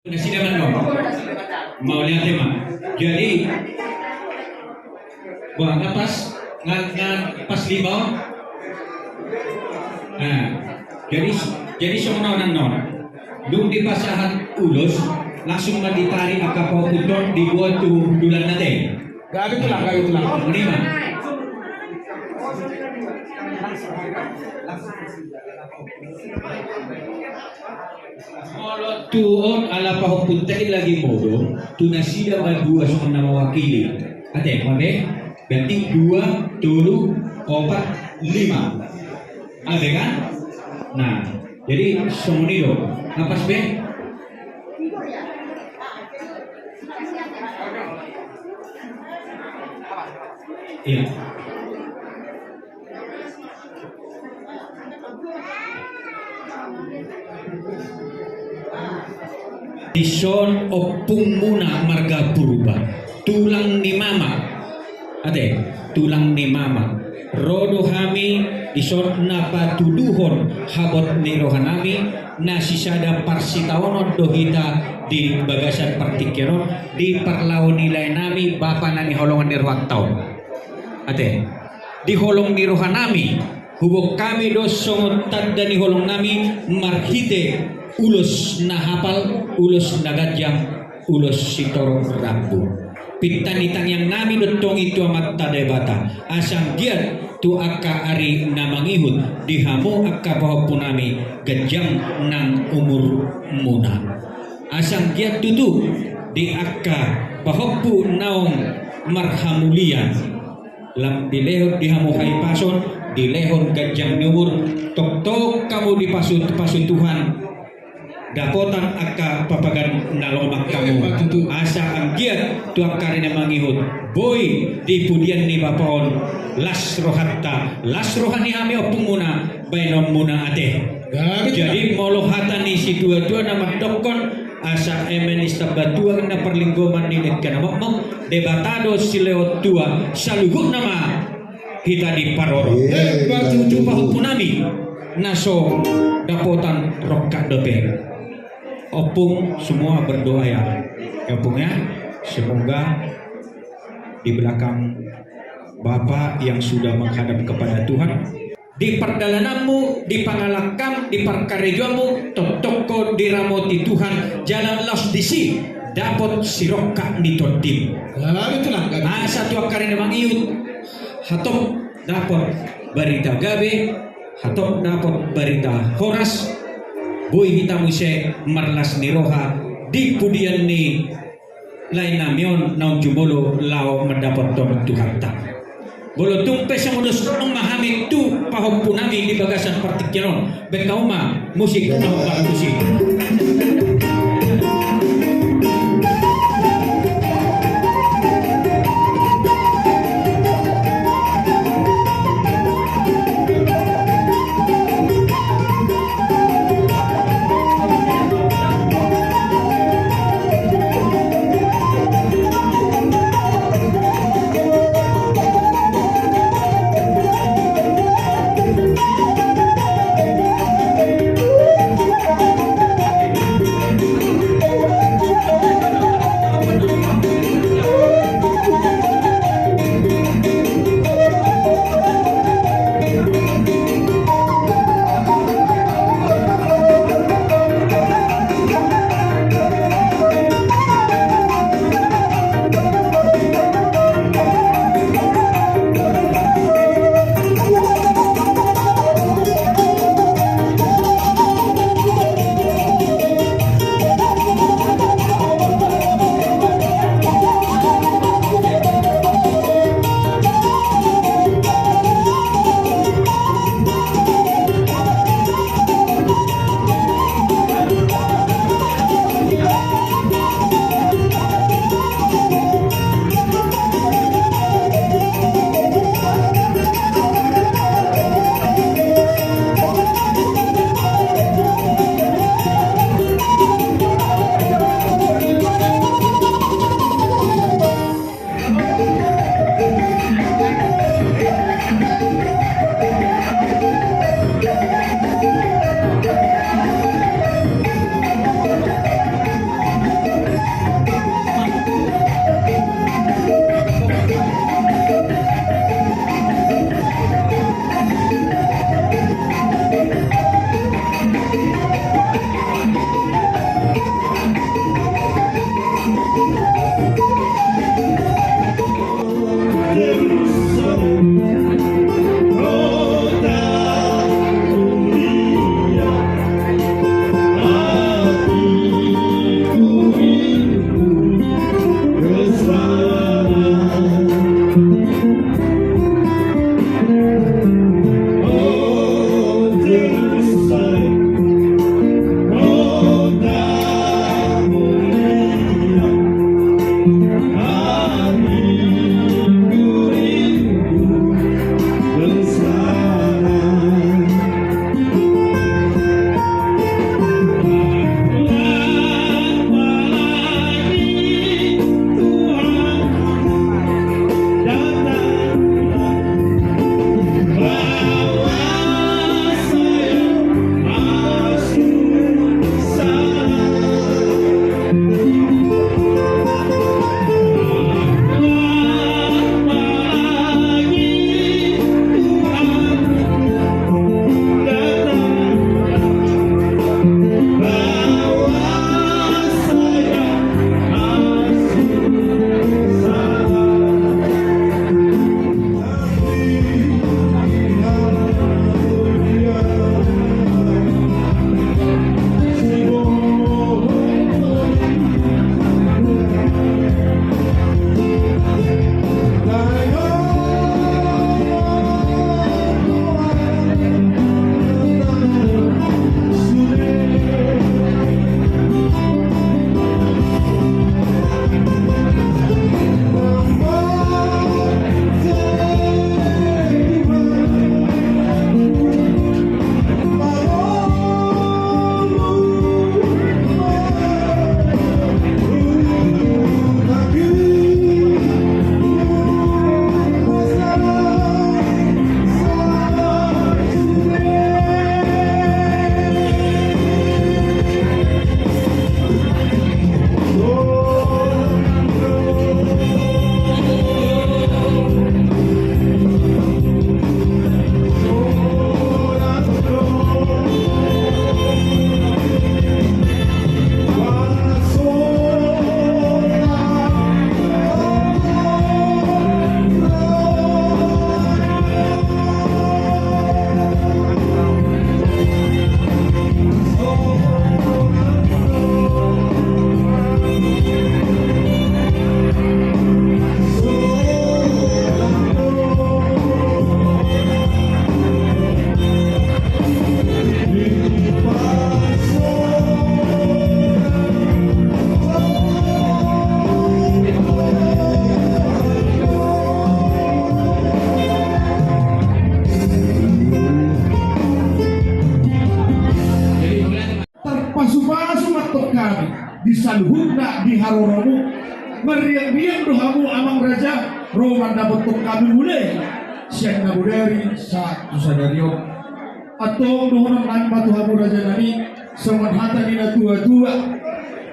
Nasida ma annon. Mauliate ma. Jadi, bah, na pas, nga, nga pas lima on. Nah, jadi, jadi songon on annon. Dung dipasahat ulos, langsung ma ditarik angka pahompu on diboan tu hundulanna, ate. Gabe tulang, gabe tulang. Songon i ma. Molo tu on ala pahompunta i lagi modom, tu nasida ma dua songon na mewakili. Ate, ma be? Berarti dua, tolu, opat, lima. Ate kan? Nah, jadi songon i do. Na pas be? Iya. Dison ompung muna marga Purba, tulang ni mama. Ate, tulang ni mama. Ro do hami dison na patuduhon habot ni roha nami, na sisada parsitaonon do hita di bagasan partingkian on, di parlaho ni lae nami, bapa na niholongan ni rohanta on. Ate, di holong ni roha nami, huboan hami do songon tanda ni holong nami marhite ulos na hapal, ulos na ganjang, ulos sitorop rambu. Pinta ni tangiang nami do tong i tu Amanta Debata, asa anggiat tu angka ari na mangihut di hamu angka pahompu nami, ganjang nang umur muna. Asa anggiat tutu di angka pahompu naung marhamulian, lam dilehon di hamu hahipason, dilehon ganjang ni umur, tongtong hamu dipasu-pasu Tuhan. dapotan angka papagan na lomak hamu. Asa anggiat tu angka ari na mangihut, boi di pudian ni bapa on las rohanta, las roha ni hami ompungmuna, baenonmuna ate. Jadi molo hata ni situatua na mandokkon, asa eme ni sitamba tua inna parlinggoman ni dengke na mokmok, Debata do silehon tua, saluhutna ma hita diparorot. Emma tutu, pahompunami na so dapotan rongkap dope. Ompung, semua berdoa ya. Ya, Ompung ya. Semoga di belakang Bapak yang sudah menghadap kepada Tuhan, di pardalananmu, di pangalangkam, di parkarejoanmu, tongtong ho diramoti Tuhan, jala laos disi dapot sirongkap ni tondim. Asa tu angka ari na mangihut, hatop dapot barita gabe, hatop dapot barita horas, boi hita muse marlas ni roha di pudian ni laenami on naung jumolo laho mandapothon Tuhanta. Molo tung pe songon i, songon ma hami tu pahompunami di bagasan partingkian on, bahen hamu ma musik na hombar tusi. Ro hamu, marriang-riang do hamu amang raja, ro mandapothon hami mulai sian na bodari sahat tu sadari on. Antong dohonon nami ma tu hamu raja nami, songon hata ni na tua-tua: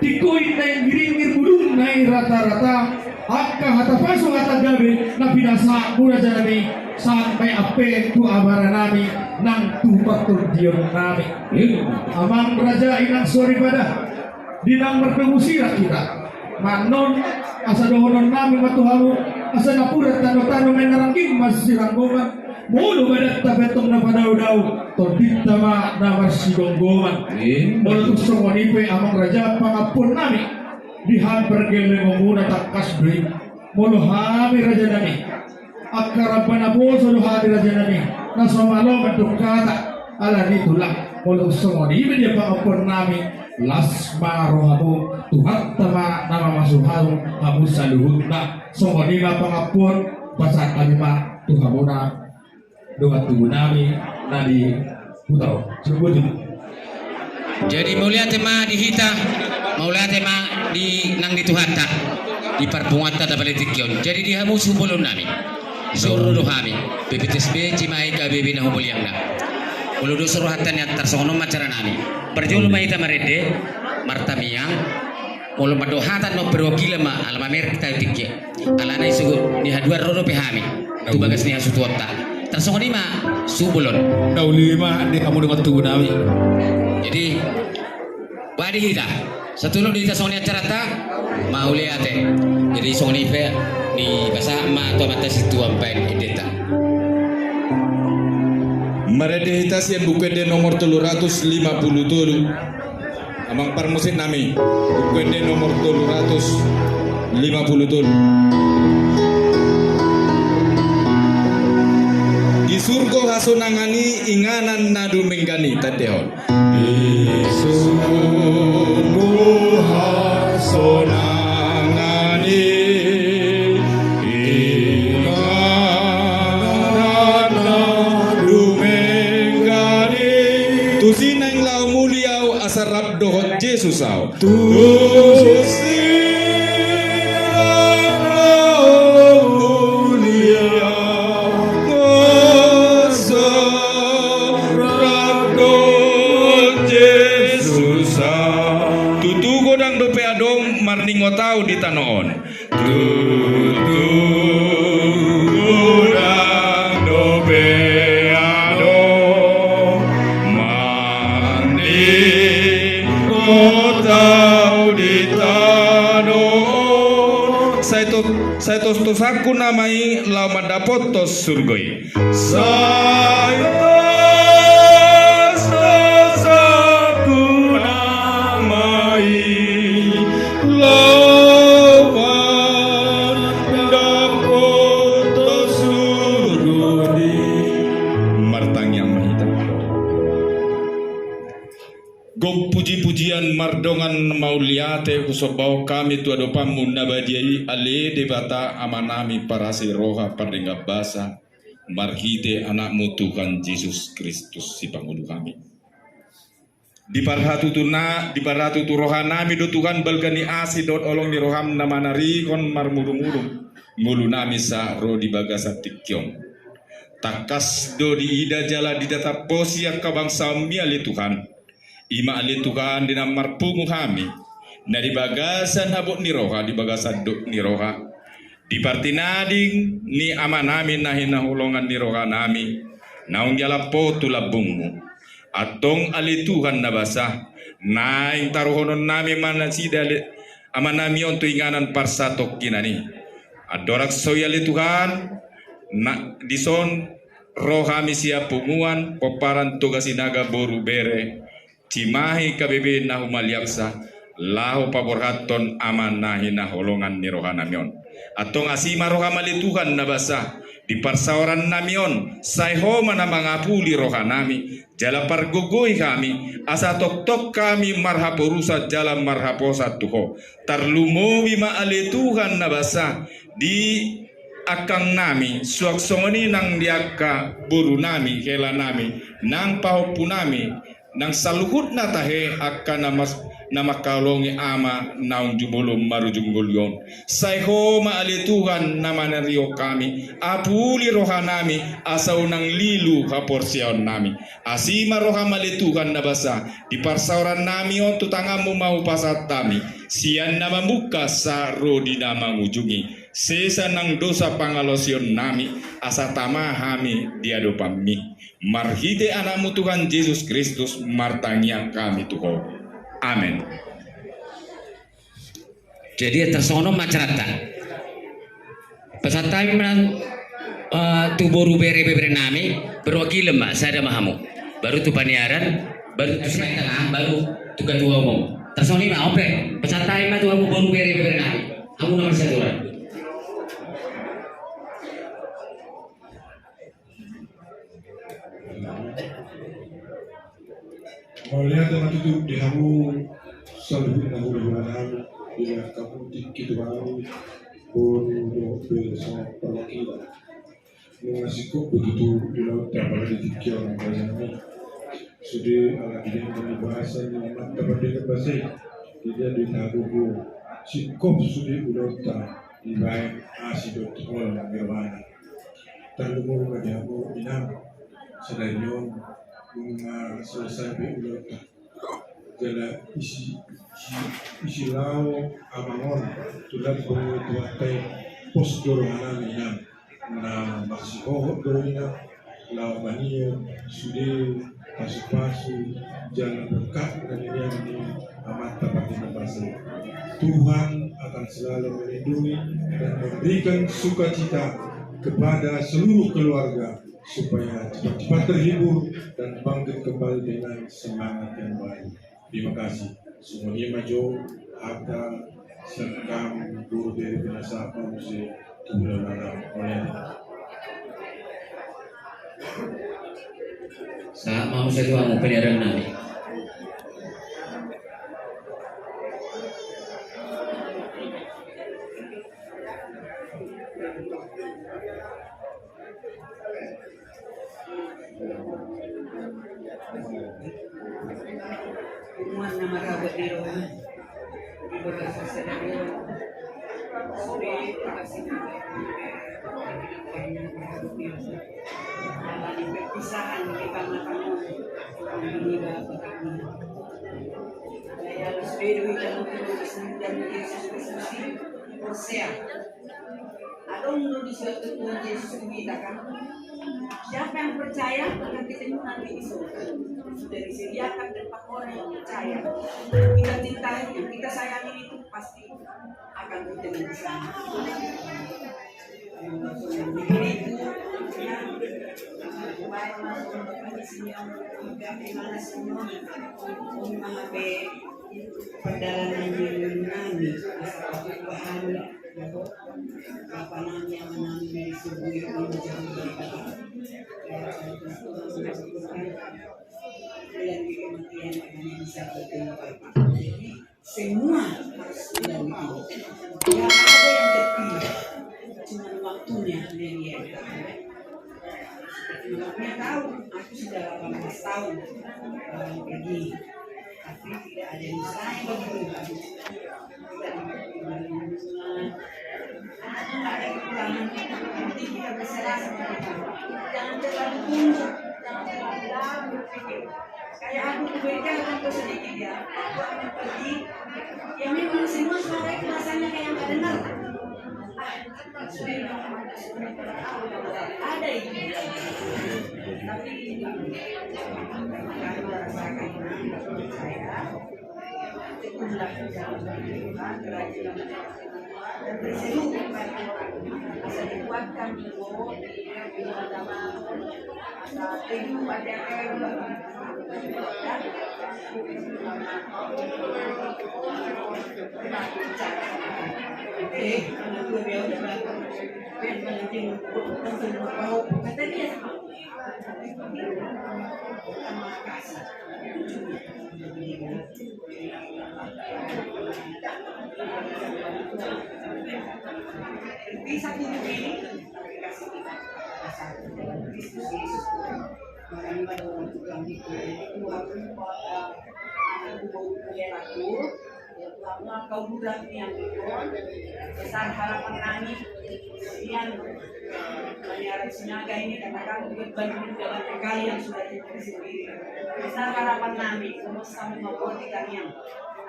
Tingko i na inggir-inggir, bulung na i rata-rata, angka hata pasu hata gabe na pinasahatmu raja nami, sampe ampe tu abara nami nang tu partondion nami. Amang raja, inang soripada, di na mardomu sira hita, annon asa dohonon nami ma tu hamu, asa napuran tano-tano ma i, na rangging ma siranggongan, molo badanta pe antong na padao-dao, tondinta ma na marsigomgoman. Molo tung songon i pe amang raja, pangampuon nami di hamu pargellengonmuna, tangkas do i. Molo hami raja nami angka ramba naposo do hami raja nami, na so malo mandok hata. Alani i tulang, molo songon i ma dia pangampuon nami, las ma rohamu, Tuhanta ma na mamasu hamu, hamu saluhutna. Songon i ma pangampuon pasahat hami ma tu hamuna dongan tubu nami na di huta on. Jadi mauliate ma di hita, mauliate ma di nang di Tuhanta, di parpunguanta tapalingkon. Jadi di hamu suhut bolon nami, suru do hami, P P T S B Cimahi K B B na humaliangna. Molo dos rohanta nian, tarsongon on ma cara nami. Parjolo ma hita marende, martamiang. Molo mandok hata na perwakilan ma, ala mamereng hita tingki. Alana i sogot ni haduan ro dope hami tu bagas ni hasuhutonta. Tarsongon i ma suhut bolon. Na uli ma di hamu dongan tubu nami. Jadi, ba di hita, satuluk di hita songon i acaranta, mauliate. Jadi songon i pe, dipasahat ma tu amanta sintua baen endenta. Marende hita sian Buku Ende nomor tolu ratus lima puluh tolu. Amang parmusik nami, Buku Ende nomor tolu ratus lima puluh tolu. Di surgo hasonangan i, inganan na dumenggan i, tandahon. Di surgo hasonangan i, inganan na dumenggan i. Tusi naeng laho muli ahu, asa rap dohot Jesus ahu. Tusi naeng laho muli ahu, asa rap dohot Jesus ahu. Tutu godang dope adong marningot ahu di tano on. Tutu godang dope adong marningot ahu di tano on. Sai to-, sai tostosanku nama i laho mandapothon surgo i. Sai tostosanku nama i laho mandapothon surgo i. Martangiang ma hita. Gok puji-pujian mardongan mauliate husombahon hami tu adopanmu na badia i, ale Debata Amanami parasi roha pardenggan basa, marhite Anakmu Tuhan Jesus Kristus Sipangolu hami. Diparhatutu na, diparhatutu rohanami do Tuhan balga ni asi dohot holong ni roham na manarihon marmudum-udum ngolunami sahat ro di bagasan tingki on. Tangkas do diida jala ditatap posi angka bangsaonmi ale Tuhan. I ma ale Tuhan di na marpungu hami, na di bagasan habot ni roha, di bagasan dok ni roha, di partinading ni Amanami na hinaholongan ni rohanami, naung dialap Ho tu lambungmu. Antong ale Tuhan na basa, naeng taruhononnami ma nasida ale Amanami on tu inganan parsatongkinan i. Andorang so i ale Tuhan, na dison ro hami sian punguan pomparan Toga Sinaga boru bere Cimahi K B B na humaliangsa, laho paborhathon Ama na hinaholongan ni rohanami on. Antong asi ma roham ale Tuhan na basa, di parsaorannami on, sai Ho ma na mangapuli rohanami, jala pargogoi hami, asa tongtong hami marhaporusan jala marhaposan tu Ho. Tarlumobi ma ale Tuhan na basa, di angkangnami, suang songon i nang di angka borunami, helanami, nang pahompunami, nang saluhutna tahe angka na mas-, na mangkaholongi Ama naung jumolo marujung ngolu on. Sai Ho ma ale Tuhan na manarihon hami, apuli rohanami asa unang lilu haporseaonnami. Asi ma roham ale Tuhan na basa, di parsaorannami on tu tanganmu ma hupasahat hami, sian na mamungka sahat ro di na mangujungi. Sesa nang dosa pangalaosionnami, asa tama hami di adopanmi. Marhite Anakmu Tuhan Jesus Kristus martangiang hami tu Ho. Amen. Jadi tarsongon on ma acaranta. Pasahat hami ma, eh, tu boru bere beberenami, perwakilan ma, sada ma hamu. Baru tu paniaran, baru tu sian tangah, baru tu ketua umum. Tarsongon i ma, oke. Pasahat hami ma tu hamu boru bere beberenami. Hamu na marsaturan. Mauliate ma tutu di hamu saluhutna hulahula nami, di angka tingki tu hamu boru dohot bere songon perwakilan. Nunga singkop do tutu ulaonta apala di tingki on, rajanami. Sude ala di denggan ni basa ni amanta pardenggan basa i, di dia do tagogo singkop sude ulaonta dibaen asi dohot holan ni rohana. Tarlumobi ma di hamu inang, sadari on nunga selesai be ulaonta. Jala isi, isi, isi laho amang on tu lambung ni Tuhanta i, pos do rohanami inang, na marsihohot do inang, laho mangido sude pasupasu jala berkat na nilehon ni amanta pardenggan basa i. Tuhan akan selalu melindungi dan memberikan sukacita kepada seluruh keluarga supaya cepat-cepat terhibur dan bangkit kembali dengan semangat yang baru. Terima kasih. Songon i ma jo hata sian hami boru bere pinasahat muse tu hulahula nami. Mauliate. Sahat ma muse tu hamu paniaran nami. Temuan na marabat di roha. Di bagasan sadari on. Sude terima kasih. Ala ni perpisahan di tangah-tangah. Ini bapak kami. Jala sude do hita mangihut di Tuhan Yesus Kristus i, porsea. Adong do disuratkan Tuhan Yesus tu hita kan. Siapa yang percaya akan diterima nanti di surga. Sudah disediakan tempat orang yang percaya. Kita cintai, yang kita sayangi itu pasti akan bertemu di sana. Pardalanan ni nami, asa pahami, apa nami, apa nami, dari subuh ini menjadi berita. Dan di kematian hanya bisa bertemu Bapa. Jadi, semua harus dilalui. Tidak ada yang terpilih. Cuma waktunya hanya dia yang tahu. Seperti maknya tahu, aku sudah delapan belas tahun, eh, begini. Tapi tidak ada yang saya begitu. Ada yang kurang. Nanti kita berserah sama Tuhan. Jangan terlalu tunduk, jangan terlalu lama berpikir. Kayak aku, gue kan sedikit ya, aku akan pergi. Ya memang semua suara itu rasanya kayak nggak dengar. Ah, ada itu. Tapi ini, karena merasakan, saya, itulah, Tuhan, kerajaan. Asa dikuatkan di bawah, di bawah. Eh, anak gue dia udah, kata dia. Bisa tubuh ini, tapi kasih kita. Kristus Yesus Tuhan. Makanya pada waktu kami keluar, Hera tu, ya Tuhan, angka uduran ni anggi on, besar harapan nami, kemudian, eh, paniaran Sinaga ini, karena kan berbanding dengan kekayaan sudah kita sendiri. Besar harapan nami, semua sama membuat kita yang.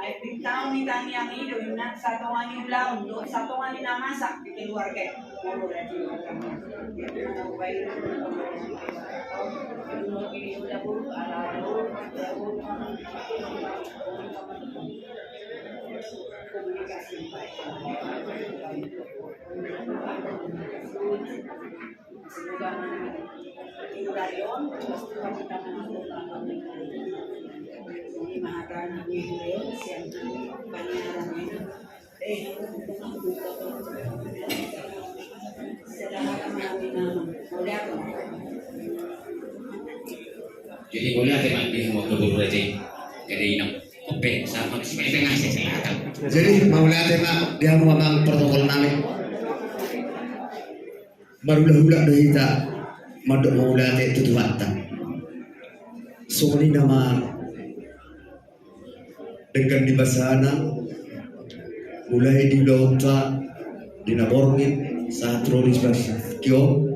Ai pintaon ni tangiang i do inna satonga ni ulaon dohot satonga ni na masa di keluarga i. Jadi mauliate ma di hamu angka boru raja i. Jadi inang, ope, sama, sipeleng, selatan. Jadi mauliate ma di hamu amang protokol nami. Marhulahula do hita mandok mauliate tu Tuhanta. Songon i nama denggan ni basana, mulai di ulaonta di na borngin sahat ro di bagasan tingki on,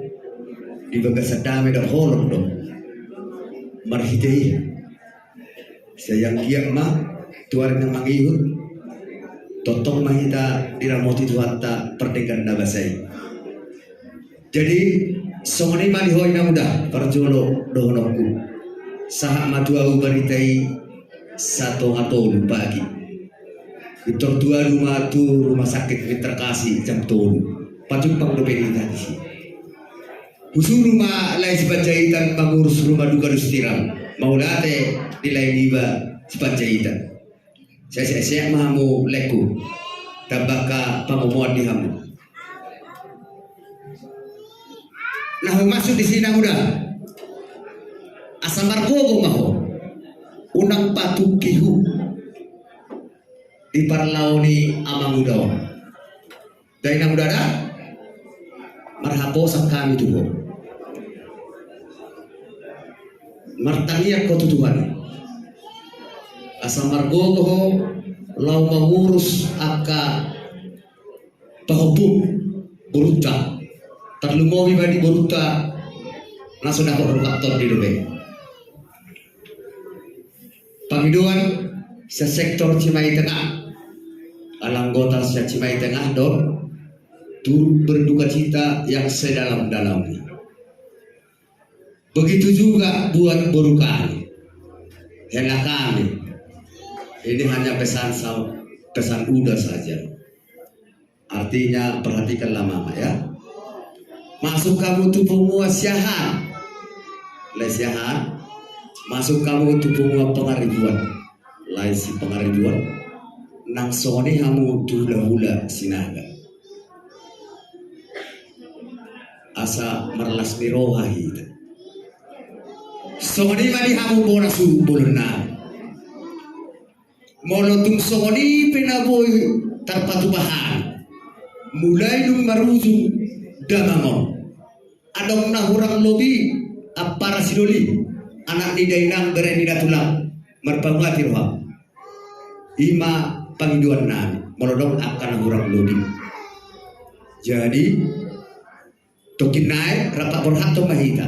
di bagasan dame dohot holong do. Marhite i sai anggiat ma tu ari na mangihut tongtong ma hita diramoti Tuhanta pardenggan na basa i. Jadi songon i ma di ho inang uda, parjolo dohononku. Sahat ma tu ahu barita i satonga tolu pagi. Pintor tu ahu ma tu rumah sakit Mitra Kasih jam tolu. Pajumpang dope hita disi. Husuru ma lae Sipanjaitan mangurus rumah duka dos tiram. Mauliate di lae niba Sipanjaitan. Sehat-sehat ma hamu laengku. Tamba angka pangomoan di hamu. Na humasuk disi inang uda, asa margogo ma ho. Unang patungki ho di parlao ni amang uda on. Dai inang uda da, marhaposan hami tu ho. Martangiang ho tu Tuhan asa margogo ho laho mangurus angka pahompu borunta. Tarlumobi ma di borunta na so dapot rongkap tondi dope. Pangidoan sian sektor Cimahi Tengah, ala anggota sian Cimahi Tengah do turut berduka cita yang sedalam-dalamnya. Begitu juga buat boru kami, hela kami. Ini hanya pesan sa-, pesan uda saja. Artinya, perhatikanlah mama ya. Masuk hamu tu punguan Siahaan. Lae Siahaan. Masuk hamu tu punguan Pangaribuan. Lae Sipangaribuan. Nang songon i hamu tu hulahula Sinaga. Asa marlas ni roha hita. Songon i ma di hamu bona suhut bolon nami. Molo tung songon i pe na boi tarpatupa hami, mulai dung marujung damang on, adong na hurang lobi ampara sidoli, anak ni dainang bere ni datulang, marpanguati roham. I ma pangidoan nami molo adong angka na hurang lobi. Jadi tongkin nai rap paborhathon ma hita.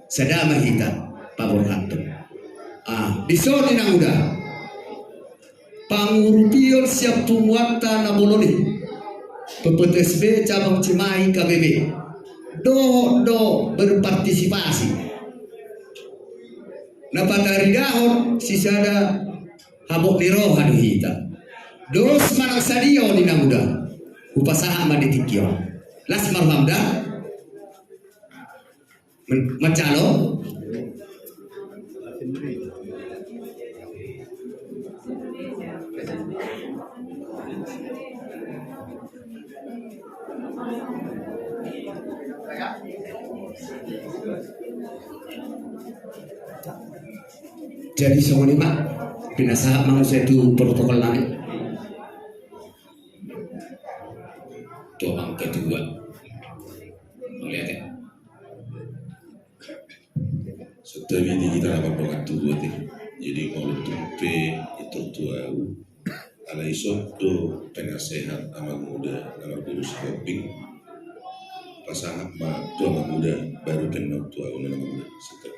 Sada ma hita paborhathon. Ah, dison inang uda. Pangurupion sian punguanta na bolon i, P P T S B cabang Cimahi K B B, dohot do berpartisipasi. Na pataridahon sisada habot ni roha do hita. Dos manang sadia on inang uda. Hupasahat ma di tingki on. Las ma roham da. Men-, manjalo. Jadi songon i ma, pinasahat ma muse tu protokol nami. Tu amang ketua. Mauliate. Sudah ini kita rapat dengan dulu, ya. Jadi molo tung pe itor tu au, ala ison do penasehat Amang Uda na marboru Sihombing, pasahat ma tu Amang Uda, baru pe na tu au na Amang Uda. Santap.